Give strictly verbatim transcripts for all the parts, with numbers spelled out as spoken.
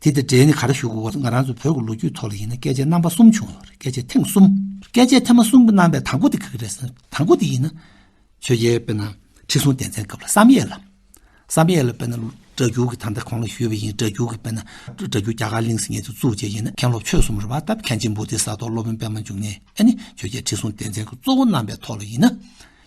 དེ་དང་འབྲེལ་ནས་ག་རེ་ཞུ་དགོས་པ། ང་རང་ཚོ་བོད་ཀྱི་ལོ་རྒྱུས་ཐོག་ལ་ཡིན་ན་བསྐལ་ཆ་རྣམ་པ་གསུམ་བྱུང་ཡོད་རེད། བསྐལ་ཆ་ཐེངས་གསུམ། བསྐལ་ཆ་ཐེངས་མ་གསུམ་གྱི་རྣམ་པའི་དང་པོ་དེ་ག་གི་རེད་ཟེར་ན། དང་པོ་དེ་ཡིན་ན། ཆོས་རྒྱལ་དཔེར་ན་ཁྲི་སྲོང་ལྡེ་བཙན་སྐབས་ལ་བསམ་ཡས་ལ། བསམ་ཡས་ལ་དཔེར་ན་སྒྲ་སྒྱུར་གྱི་ད་ལྟ་གོང་ལ་ཞུས་པ་ཡིན། སྒྲ་སྒྱུར་གྱི་དཔེར་ན་སྒྲ་སྒྱུར་རྒྱ་གར་གླིང་ཟེར་མཁན་དེ་བཙུགས་བྱས་ཡིན་ན། མཁན་སློབ་ཆོས་གསུམ་རེད་པ། ད་མཁན་ཆེན་བོ་དྷི་ས་ཏྭ། སློབ་དཔོན་པདྨ་འབྱུང་གནས། ཨ་ནི་ཆོས་རྒྱལ་ཁྲི་སྲོང་ལྡེ་བཙན་གྱི་གཙོ་བོ་རྣམ་པའི་ཐོག་ལ་ཡིན་ན།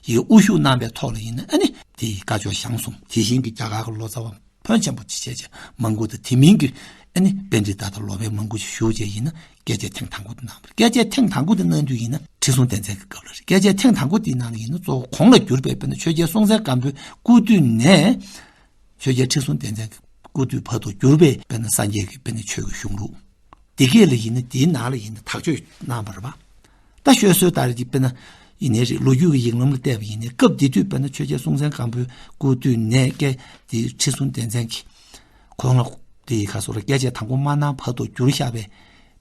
ཡི་དབུ་བཞུགས་རྣམ་པའི་ཐོག་ལ་ཡིན་ན། ཨ་ནི་དེ་ཡི་སྐ་ཅོག་ཞང་གསུམ། དེ་བཞིན་གྱི་རྒྱ་གར་གྱི་ལོ་ཙཱ་བ་ཕོན་ཆེན་པོ་ཆེ་བྱས་བྱས་མང་པོ་དང་། དེ་མིན་གྱི་ཨ་ནི་པཎྜི་ཏ་དང་ལོ་པཎ་མང་པོ་ཞིག་བཞུགས་བྱས་ཡིན་ན། བསྐལ་ཆའི་ཐེངས་དང་པོ་དེ་གནང་བ་རེད། བསྐལ་ཆའི་ཐེངས་དང་པོ་དེ་གནང་དུས་ཡིན་ན་ཁྲི་སྲོང་ལྡེ་བཙན་གྱི་སྐབས་ལ་རེད། བསྐལ་ཆའི་ཐེངས་དང་པོ་དེ་ནང་ལ་ཡིན་ན་གཙོ་བོ་གོང་ལ་གྱུར་པའི་དཔེར་ན་ཆོས་རྒྱལ་སྲོང་བཙན་སྒམ་པོའི་སྐུ་དུས་ནས། ཆོས་རྒྱལ་ཁྲི་སྲོང་ལྡེ་བཙན་གྱི་སྐུ་དུས་བར་དུ་གྱུར་པའི་དཔེར་ན་སངས་རྒྱས་ཀྱི་དཔེར་ན་ཆོས་ཀྱི་གཞུང་ལུགས། དེ་གས་ལ་ཡིན་ན་དེའི་ནང་ལ་ཡིན་ན་དག་བཅོས་གནང་བ་རེད་པ། ད་ཤོད་སྲོལ་ལྟར་གྱི་དཔེར་ན་ཡིན་ནའི་རེད། ལོ་རྒྱུས་ཀྱི་ཡིག་ལམ་ལ་བལྟས་པ་ཡིན་ནའི་སྐབས་དེ་དུས་དཔེར་ན་ཆོས་རྒྱལ་སྲོང་བཙན་སྒམ་པོའི་སྐུ་དུས་ནས་བསྐལ་དེ་ཁྲི་སྲོང་ལྡེ་བཙན་གྱི་གོང་ལ་དེ་ག་སོགས་ལ་བསྐལ་ཆ་དང་པོ་མ་གནང་བར་དུ་བསྒྱུར་བཞག་པའི་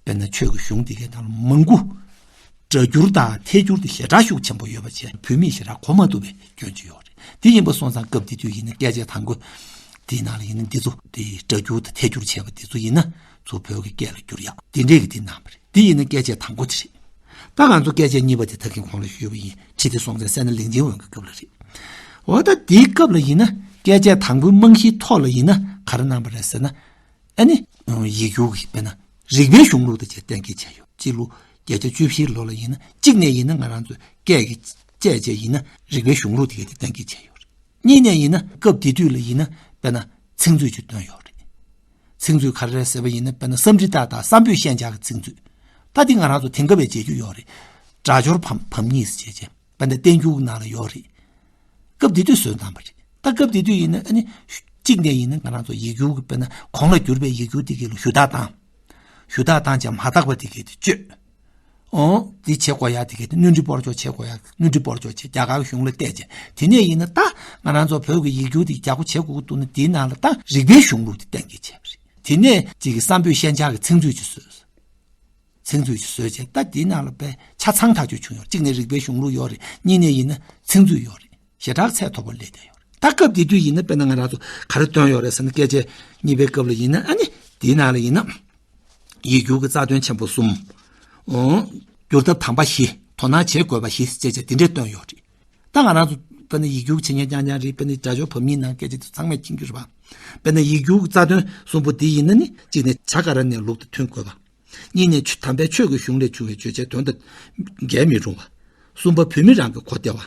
དཔེར་ན་ཆོས་ཀྱི་གཞུང་དེ་གའི་ནང་ལ་མང་པོ་སྒྲ་སྒྱུར་དང་ཐལ་སྒྱུར་དེ་ཞེ་དྲག་ཤུགས་ཆེན་པོ་ཡོད་པ་བྱས། བུད་མེད་ཞེ་དྲག་གོ་མ་ཐུབ་པའི་སྐྱོན་ཅིག་ཡོད་རེད། དེ་ཡིན་པ་སོང་ཙང་སྐབས་དེ་དུས་ཡིན་ན་བསྐལ་ཆ་དང་པོ་དེའི་ནང་ལ་ཡིན་ན་འདི་ཚོ་དེ་སྒྲ་སྒྱུར་དང་ཐལ་སྒྱུར་བྱས་པ་དེ་ཚོ་ཡིན་ན་ཚུར་བོད་ཀྱི་སྐད་ལ་བསྒྱུར་ཡག་དེ་འདྲས་ཀྱི་དེ་གནང་བ་རེད། དེ་ཡིན་ན་བསྐལ་ཆ་དང་པོ་དེ་རེད། ད་ང་ཚོ་བསྐལ་ཆ་གཉིས་པ་དེ་ད་གིན་གོང་ལ་ཞུས་པ་ཡིན། ཁྲི་ལྡེ་སྲོང་བཙན་སད་ན་གླིང་ཆེན་དབོན་གྱི་སྐབས་ལ་རེད། འོ་ད་དེའི་སྐབས་ལ་ཡིན་ན་བསྐལ་ཆ་དང་པོའི་རྨང་གཞིའི་ཐོག་ལ་ཡིན་ན་ག་རེ་གནང་བ་རེད་ཟེར་ན། ཨ་ནི་ཡིག་སྒྱུར་གྱི་དཔེར་ན་རིག་པའི་གཞུང་ལུགས་དེ་བཅས་གཏན་འཁེལ་བྱས་ཡོད། སྤྱི་ལོ་བརྒྱད་བརྒྱ་བཅུ་བཞིའི་ལོ་ལ་ཡིན་ན་གཅིག་ནས་ཡིན་ན་ང་རང་ཚོའི་སྐད་ཀྱི་བཅས་བཅས་ཡིན་ན་རིག་པའི་གཞུང་ལུགས་དེ་གས་དེ་གཏན་འཁེལ་བྱས་ཡོད་རེད། གཉིས་ནས་ཡིན་ན་སྐབས་དེ་དུས་ལ་ཡིན་ན་དཔེར་ན་ཚིག་མཛོད་ཅིག་བཏོན་ཡོད་རེད། ཚིག་མཛོད་ག་རེ་རེད་ཟེར་བ་ཡིན་ན་དཔེར་ན་སཾ་རི་ཏ་དང་སཾ་བོད་ཤན་སྦྱར་གྱི་ཚིག་མཛོད། ད་འདི་ང་རང་ཚོ་དེང་སྐབས་བས་མཇལ་རྒྱུ་ཡོད་རེད། སྒྲ་སྦྱོར་བམ་བམ་གཉིས་ཟེར་བྱས་བྱས་དཔེར་ན་བསྟན་འགྱུར་གྱི་ནང་ལ་ཡོད་རེད། སྐབས་དེ་དུས་བཟོས་གནང་བ་རེད། ད་སྐབས་དེ་དུས་ཡིན་ན་ཨ་ནི་གཅིག་ནས་ཡིན་ན་ང་རང་ཚོ་ཡིག་སྒྱུར་གྱི་དཔེར་ན་གོང་ལ་གྱུར་པའི་ཡིག་སྒྱུར་དེ་གས་ལ་ཞུ་དག་བཏང་། ཞུ་དག་བཏང་བྱས་མ་དག་པ་དེ་གས་དེ་བཅོས། འོང་། འདི་བྱེད་དགོས་ཡག་དེ་གས་དེ་སྣོན་འཕྲི་སྤོར་གཅོག་བྱེད་དགོས་ཡག་སྣོན་འཕྲི་སྤོར་གཅོག་བྱེད། རྒྱ་གར་གཞུང་ལ་བལྟས་བྱས་དེ་ནས་ཡིན་ན་ད་ང་རང་ཚོ་བོད་ཀྱི་ཡིག་སྒྱུར་དེ་ཡག་པོ་བྱེད་དགོས་ཀྱི་འདུག་ན་དེའི་ནང་ལ་ད་རིག་པའི་གཞུང་ལུགས་དེ་གཏན་འཁེལ་བྱས་པ་རེད། དེ་ནས་གཅིག་གི་སཾ་བོད་ཤན་སྦྱར་གྱི་ཚིག་མཛོད་ཅིག་བཟོས། ཚིག་མཛོད་ཅིག་བཟོས་བྱས་ད་དེའི་ནང་ལ་དཔེ་ཆ་ཚང་ཐག་ཆོད་བྱུང་ཡོད་རེད། གཅིག་ནས་རིག་པའི་གཞུང་ལུགས་ཡོད་རེད། གཉིས་ནས་ཡིན་ན་ཚིག་མཛོད་ཡོད་རེད། ཞེ་དྲག་ཚད་མཐོ་པོ་སླེབས་བསྡད་ཡོད་རེད། ད་སྐབས་དེ་དུས་ཡིན་ན་དཔེར་ན་ང་རང་ཚོ་ག་རེ་བཏོན་ཡོད་རེད་ཟེར་ན་བསྐལ་ཆ་གཉིས་པའི་སྐབས་ལ་ཡིན་ན་ཨ་ནི་དེའི་ནང་ལ་ཡིན་ན་ཡིག་སྒྱུར་གྱི་རྩ་དོན་ཆེན་པོ་གསུམ། འོང་། བསྒྱུར་ཐབས་དམ་པ་བཞི། དོ་སྣང་བྱེད་དགོས་པ་བཞི་ཟེར་བྱས་དེ་འདྲས་བཏོན་ཡོད་རེད། ད་ང་རང་ཚོ་དཔེར་ན་ཡིག་སྒྱུར་བྱེད་མཁན་རྐྱང་རྐྱང་རེད། དཔེར་ན་སྒྲ་སྦྱོར་བམ་གཉིས་ནང་བསྐྱལ་བྱས་དེ་ཚང་མས་མཁྱེན་གྱི་རེད་པ། དཔེར་ན་ཡིག་སྒྱུར་གྱི་རྩ་དོན་གསུམ་པོ་འདི་ཡིན་ན་ནི་གཅིག་ནས་བྱ་ཀ་ར་ཎའི་ལུགས་དང་མཐུན་དགོས་པ། གཉིས་ནས་ཆོས་དམ་པའི་ཆོས་ཀྱི་གཞུང་ལས་བྱུང་བའི་བརྗོད་བྱའི་དོན་དང་འགལ་མི་རུང་བ། གསུམ་པ་བོད་མི་རང་གི་གོ་བདེ་བ།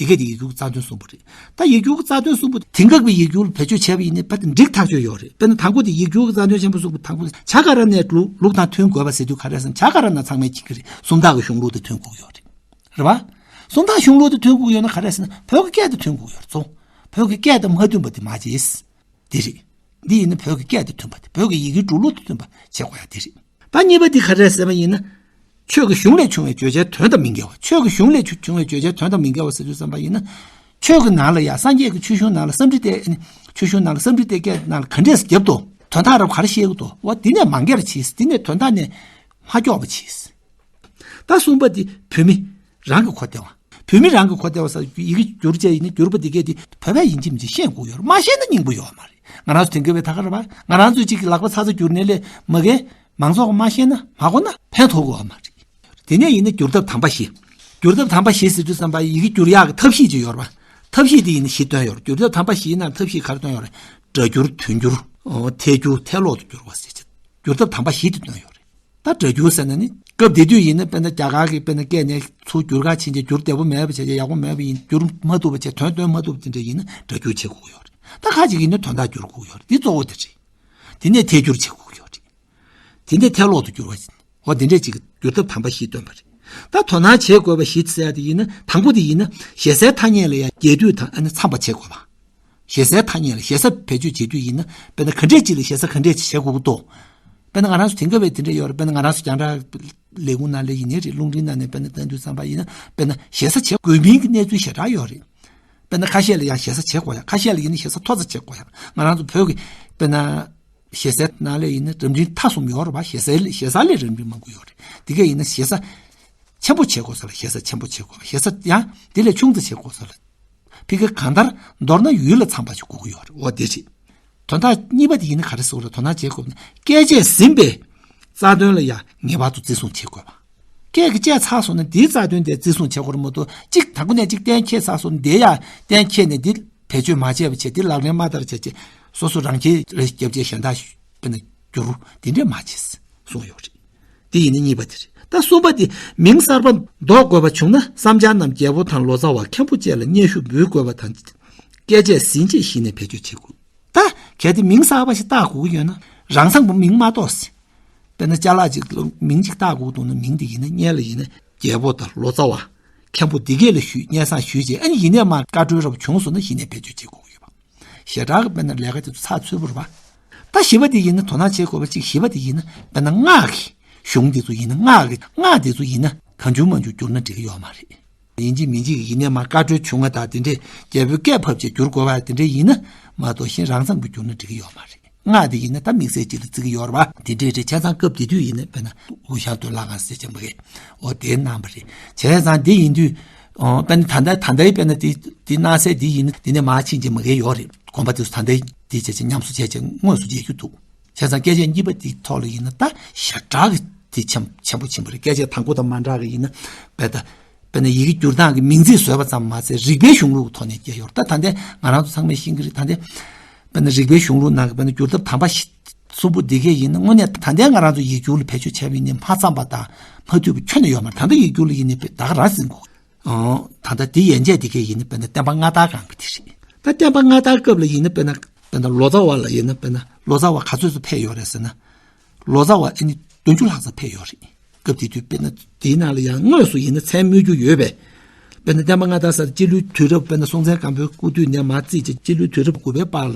འདི་གས་དེ་ཡིག་སྒྱུར་གྱི་རྩ་དོན་གསུམ་པོ་རེད། ད་ཡིག་སྒྱུར་གྱི་རྩ་དོན་གསུམ་པོ་དེང་སྐབས་ཀྱི་ཡིག་སྒྱུར་ལ་བེད་སྤྱོད་བྱས་པ་ཡིན་ནའི་ཕར་འགྲིག་ཐག་ཆོད་ཡོད་རེད། དཔེར་ན་དང་པོ་དེ་ཡིག་སྒྱུར་གྱི་རྩ་དོན་ཆེན་པོ་གསུམ་པོ་དང་པོ་དེ་བྱ་ཀ་ར་ཎའི་ལུགས་ལུགས་དང་མཐུན་དགོས་པ་ཟེར་དུས་ག་རེ་ཟེར་ན་བྱ་ཀ་ར་ཎ་ཚང་མས་མཁྱེན་གྱི་རེད། སུམ་རྟགས་ཀྱི་གཞུང་ལུགས་དང་མཐུན་དགོས་ཀྱི་ཡོད་རེད། རེད་པ། སུམ་རྟགས་གཞུང་ལུགས་དང་མཐུན་དགོས་ཀྱི་ཡོད་ན་ག་རེ་ཟེར་ན་བོད་ཀྱི་སྐད་དང་མཐུན་དགོས་ཀྱི་ཡོད་རེད། གཙོ་བོ་བོད་ཀྱི་སྐད་དང་མ་མཐུན་པ་དེ་མ་བྱེད། འདི་རེད། འདི་ཡིན་ན་བོད་ཀྱི་སྐད་དང་མཐུན་པ་དེ་བོད་ཀྱི་ཡི་གེའི་འབྲུ་ལུགས་དང་མཐུན་པ་བྱེད་དགོས་ཡ་འདི་རེད། ད་གཉིས་པ་འདི་ག་རེ་རེད་ཟེར་བ་ཡིན་ན། ཆོས་ཀྱི་གཞུང་ལས་བྱུང་བའི་བརྗོད་བྱའི་དོན་དང་མི་འགལ་བ། ཆོས་ཀྱི་གཞུང་ལས་བྱུང་བའི་བརྗོད་བྱའི་དོན་དང་མི་འགལ་བ་ཟེར་དུས་ཙམ་པ་ཡིན་ན། ཆོས་ཀྱི་ནང་ལ་ཡ་སངས་རྒྱས་ཀྱི་ཆོས་གཞུང་ནང་ལ་སཾ་རི་ཏའི་ཆོས་གཞུང་ནང་ལ་སཾ་རི་ཏའི་སྐད་ནང་ལ་ག་འདྲས་སེ་བརྒྱབ་འདུག་དོན་དག་རབ་ག་རེ་བཤད་ཀྱི་འདུག་འོ་འདི་ནས་མ་འགལ་བ་བྱས། འདི་ནས་དོན་དག་ནས་མ་སྐྱོ་བ་བྱས། ད་གསུམ་པ་འདི་བོད་མི་རང་གི་གོ་བདེ་བ། བོད་མི་རང་གི་གོ་བདེ་བ་ཟེར་ཡི་གེ་བསྒྱུར་བྱས་ཡིན་ན་བསྒྱུར་པ་འདི་གས་འདི་བོད་པས་ཡིན་གཅིག་མིན་གཅིག་ཤེས་དགོས་ཡོད་རེད། མ་ཤེས་ན་སྙིང་པོ་ཡོད་མ་རེད། ང་རང་ཚོ་དེང་སྐབས་བས་ད་ག་རེད་པ། ང་རང་ཚོས་གཅིག་གི་ལག་པ་ཚ་ཚ་བསྒྱུར་ནས་ལས་མ་གས་མང་ཚོགས་ཀྱིས་མ་ཤེས་ན་མ་གོ་ན་ཕན་ཐོགས་དགོས་པ་མ་རེད། དེ་ནས་ཡིན་ན་བསྒྱུར་ཐབས་དམ་པ་བཞི། བསྒྱུར་ཐབས་དམ་པ་བཞི་ཟེར་དུས་ཙམ་པ་ཡི་གེ་བསྒྱུར་ཡག་གི་ཐབས་ཤེས་ཅིག་ཡོད་རེད་པ། ཐབས་ཤེས་དེ་ཡིན་ན་བཞི་བཏོན་ཡོད་རེད། བསྒྱུར་ཐབས་དམ་པ་བཞིའི་ནང་ཐབས་ཤེས་ག་རེ་བཏོན་ཡོད་རེད། སྒྲ་བསྒྱུར་དོན་བསྒྱུར། འོ་ཐལ་འགྱུར་ཐལ་ལོག་ཏུ་བསྒྱུར་བ་ཟེར་བྱས་བསྒྱུར་ཐབས་དམ་པ་བཞི་དེ་བཏོན་ཡོད་རེད། ད་སྒྲ་བསྒྱུར་ཟེར་ན་ནི་སྐབས་དེ་དུས་ཡིན་ན་དཔེར་ན་རྒྱ་གར་གྱི་དཔེར་ན་སྐད་ནས་ཚུར་བསྒྱུར་ག་ཕྱིན་ཆད་བསྒྱུར་བདེ་པོ་མེད་པ་བྱས་ཀྱང་ཡག་པོ་མེད་པ་ཡིན། བསྒྱུར་མ་ཐུབ་པ་བྱས་དོན་སྟོན་མ་ཐུབ་པ་དེ་འདྲ་ཡིན་ན་སྒྲ་བསྒྱུར་བྱེད་དགོས་ཀྱི་ཡོད་རེད། ད་ཁ་ཅིག་ཡིན་ན་དོན་དག་བསྒྱུར་དགོས་ཀྱི་ཡོད་རེད། འདི་གཙོ་བོ་དེ་རེད། དེ་ནས་ཐལ་འགྱུར་བྱེད་དགོས་ཀྱི་ཡོད་རེད། དེ་ནས་ཐལ་ལོག་ཏུ་བསྒྱུར་བ་ཡིན། འོ་དེ་འདྲས་ཅིག་བསྒྱུར་ཐབས་དམ་པ་བཞི་བཏོན་པ་རེད། ད་དོ་སྣང་བྱེད་དགོས་པ་བཞི་ཟེར་ཡ་དེ་ཡིན་ན་དང་པོ་དེ་ཡིན་ན་ཞེ་སའི་ཐ་སྙད་ལ་ཡང་རྒྱས་བསྡུས་དང་ཨ་ནི་འཚམས་པ་བྱེད་དགོས་པ། ཞེ་སའི་ཐ་སྙད་ལ་ཞེ་ས་བེད་སྤྱོད་བྱེད་དུས་ཡིན་ན་དཔེར་ན་ག་འདྲས་ཅིག་ལ་ཞེ་ས་ག་འདྲས་ཅིག་བྱེད་དགོས་ཀྱི་འདུག་དཔེར་ན་ང་རང་ཚོ་དེང་སྐབས་བས་དེ་འདྲས་ཡོད་རེད། དཔེར་ན་ང་རང་ཚོ་རྒྱང་བསྒྲགས་ལས་ཁུངས་ནང་ལ་ཡིན་ནའི་རེད། རླུང་འཕྲིན་ནང་ནས་དཔེར་ན་བསྟན་དུས་ཙམ་པ་ཡིན་ན་དཔེར་ན་ཞེ་ས་བྱེད་དགོས་མིན་གྱི་གནས་ཚུལ་ཞེ་དྲག་ཡོད་རེད། དཔེར་ན་ཁ་ཤས་ལ་ཡང་ཞེ་ས་བྱེད་དགོས་ཡ། ཁ་ཤས་ལ་ཡིན་ན་ཞེ་ས་མཐོ་ས་བྱེད་དགོས་ཡ། ང་རང་ཚོ་བོད་ཀྱི་དཔེར་ན་ཞེ་སའི་ནང་ལ་ཡིན་ན་རབ་འབྲིང་ཐ་གསུམ་ཡོད་རེད་པ། ཞེ་སའི་ཞེ་ས་ལས་རབ་འབྲིང་མང་པོ་ཡོད་རེད། དེ་གས་ཡིན་ན་ཞེ་ས་ཆེན་པོ་བྱེད་དགོས་ས་ལ་ཞེ་ས་ཆེན་པོ་བྱེད་དགོས། ཞེ་ས་ཡང་དེ་ལས་ཆུང་ཙམ་བྱེད་དགོས་ས་ལ། ཕི་གེ་གང་ལྟར་མདོར་ན་ཡུལ་ལ་འཚམས་པ་ཞིག་དགོས་ཀྱི་ཡོད་རེད། འོ་དེ་རེད། དོན་དག་གཉིས་པ་དེ་ཡིན་ན་ག་རེ་ཟེར་དགོས་རེད། དོ་སྣང་བྱེད་དགོས་ན་སྐད་ཆས་ཟིན་པའི་རྩ་དོན་ལ་ཡང་ངེས་པར་དུ་བརྩི་སྲུང་བྱེད་དགོས་པ། སྐད་ཀྱི་བཅད་ཚར་སོང་ན་དེའི་རྩ་དོན་དེ་བརྩི་སྲུང་བྱེད་དགོས་རེད་མ་གཏོགས། གཅིག་དང་པོ་ནས་གཅིག་གཏན་འཁེལ་ཚར་སོང་ན་དེ་ཡང་གཏན་འཁེལ་ནས་དེ་བེད་སྤྱོད་མ་བྱས་པ་བྱས། དེ་ལག་ལེན་མ་བསྟར་བྱས་བྱས། སོ་སོ་རང་ཁྱིམ་རེ་རྒྱབ་བྱས་གཞན་དག་དཔེར་ན་བསྒྱུར། དེ་འདྲས་མ་བྱེད་གསུངས་ཡོད་རེད། དེ་ཡིན་ན་གཉིས་པ་དེ་རེད། ད་གསུམ་པ་དེ། མིང་གསར་པ་འདོགས་དགོས་པ་བྱུང་ན། བསམ་འཆར་རྣམས་རྒྱལ་པོ་དང་ལོ་ཙཱ་བ་མཁན་པོ་བཅས་ལ་སྙན་ཞུ་འབུལ་དགོས་པ་དང་། སྐད་ཆས་ཟིན་རྗེས་གཞི་ནས་བེད་སྤྱོད་བྱེད་དགོས། ད་གལ་ཏེ་མིང་གསར་པ་ཞིག་བཏགས་དགོས་ཀྱི་ཡོད་ན། རང་ཚང་པོ་མིང་མ་གཏོགས། དཔེར་ན་ཅ་ལག་ཅིག་ལ་མིང་ཅིག་བཏགས་དགོས་འདུག་ན། མིང་དེ་ཡིན་ན་སྔོན་ལ་ཡིན་ན་རྒྱལ་པོ་དང་ལོ་ཙཱ་བ་མཁན་པོ་འདི་གས་ལ་ཞུས། སྙན་སེང་ཞུས་རྗེས། ཨ་ནི་ཡིན་ནས་མ་བཀའ་འཁྲོལ་རབ་བྱུང་སོང་ན་གཞི་ནས་བེད་སྤྱོད་བྱེད་དགོས་ཀྱི་ཡོད་པ། ཞེ་དྲག་གི་དཔེར་ན་ལས་ཀ་དེ་ཚོ་ཚགས་ཚུད་པོ་རེད་པ། ད་བཞི་པ་དེ་ཡིན་ན། དོ་སྣང་བྱེད་དགོས་པ་གཅིག་བཞི་པ་དེ་ཡིན་ན། དཔེར་ན་སྔགས་ཀྱི་གཞུང་དེ་ཚོ་ཡིན་ན། སྔགས་ཀྱི་སྔགས་དེ་ཚོ་ཡིན་ན་གང་བྱུང་མང་བྱུང་བསྒྱུར་ན་འགྲིག་གི་ཡོད་མ་རེད། ཡིན་གཅིག་མིན་གཅིག་ཡིན་ནས་མ་བཀའ་འཁྲོལ་བྱུང་བ་དང་དེ་འདྲས། རྒྱལ་པོས་སྐད་ཕབ་བྱས་བསྒྱུར་དགོས་པ་དེ་འདྲས་ཡིན་ན་མ་གཏོགས། གཞན་རང་ཚང་གིས་བསྒྱུར་ན་འགྲིག་གི་ཡོད་མ་རེད། སྔགས་དེ་ཡིན་ན་ད་དམིགས་བསལ་ཅིག་ལ་བརྩི་གི་ཡོད་རེད་པ། དེ་འདྲས་རེད། བྱས་ཙང་སྐབས་དེ་དུས་ཡིན་ན་དཔེར་ན་དབུ་ཞྭ་དོར་ལྷ་ཁང་ཟེར་བྱས་མ་གི། འོ་དེ་གནང་བ་རེད། བྱས་ཙང་དེ་ཡིན་དུས། ཨོ་དཔེར་ན་ད་ལྟ་ད་ལྟའི་དཔེར་ན་དེ་དེ་གནང་སའི་དེ་ཡིན་ན་དེ་ནས་མར་ཕྱིན་གྱི་མ་གི་ཡོད་རེད། དགོན་པ་དེ་ཚོ་ད་ལྟའི་དེ་བྱས་བྱས་ཉམས་གསོ་བྱས་བྱས་དངོས་སུ་མཇལ་རྒྱུ་འདུག་བྱས་ཙང་སྐད་ཆ་གཉིས་པ་དེ་ཐོག་ལ་ཡིན་ན་ད་ཞེ་དྲག་གི་དེ་ཆེན་ཆེན་པོ་ཕྱིན་པ་རེད། སྐད་ཆ་དང་པོ་དང་མ་འདྲ་གི་ཡིན་ན། དཔེ་ད། དཔེར་ན་ཡི་གེ་བསྒྱུར་སྟངས་ཀྱི་མིང་ཚིག་བཟོས་པ་ཙམ་མ་ཟད། རིག་པའི་གཞུང་ལུགས་ཐོག་ནས་སྐྱེས་ཡོད་རེད། ད་ད་ལྟའི་ང་རང་ཚོ་ཚང་མས་ཤེས་ཀྱི་རེད། ད་ལྟའི་དཔེར་ན་རིག་པའི་གཞུང་ལུགས་ནང་གི་དཔེར་ན་བསྒྱུར་ཐབས་དམ་པ་བཞི་གསུམ་པོ་འདི་གས་ཡིན་ན། དངོས་གནས་ད་ལྟའི་ང་རང་ཚོ་ཡིག་སྒྱུར་ལ་བེད་སྤྱོད་བྱས་པ་ཡིན་ན་མ་འཚམས་པ་དང་མ་མཐུན་པ་ཁྱོན་ནས་ཡོད་མ་རེད། ད་ལྟ་ཡིག་སྒྱུར་ལ་ཡིན་ན་ད་ག་རང་ཟིན་གོ། ཨོ། ད་ལྟ་འདི་ཡན་ཆད་འདི་གས་ཡིན་ན་དཔེར་ན་བསྟན་པ་སྔ་དར་སྒང་གི་དེ་རེད། ད་བསྟན་པ་སྔ་དར་སྐབས་ལ་ཡིན་ན་དཔེར་ན་དཔེར་ན་ལོ་ཙཱ་བ་ལ་ཡིན་ན། དཔེར་ན་ལོ་ཙཱ་བ་ག་ཚོད་ཙམ་ཕེབས་ཡོད་རེད་ཟེར་ན། ལོ་ཙཱ་བ་ཨ་ནི་བདུན་ཅུ་ལྷག་ཙམ་ཕེབས་ཡོད་རེད། སྐབས་དེ་དུས་དཔེར་ན་དེའི་ནང་ལ་ཡང་དངོས་སུ་ཡིན་ན་མཚན་སྨོས་རྒྱུ་ཡོད་པས། དཔེར་ན་བསྟན་པ་སྔ་དར་ས་སྤྱི་ལོའི་དུས་རབས། དཔེར་ན་སྲོང་བཙན་སྒམ་པོའི་སྐུ་དུས་ནས་མར་བརྩིས་བྱས་སྤྱི་ལོའི་དུས་རབས་དགུ་པའི་བར་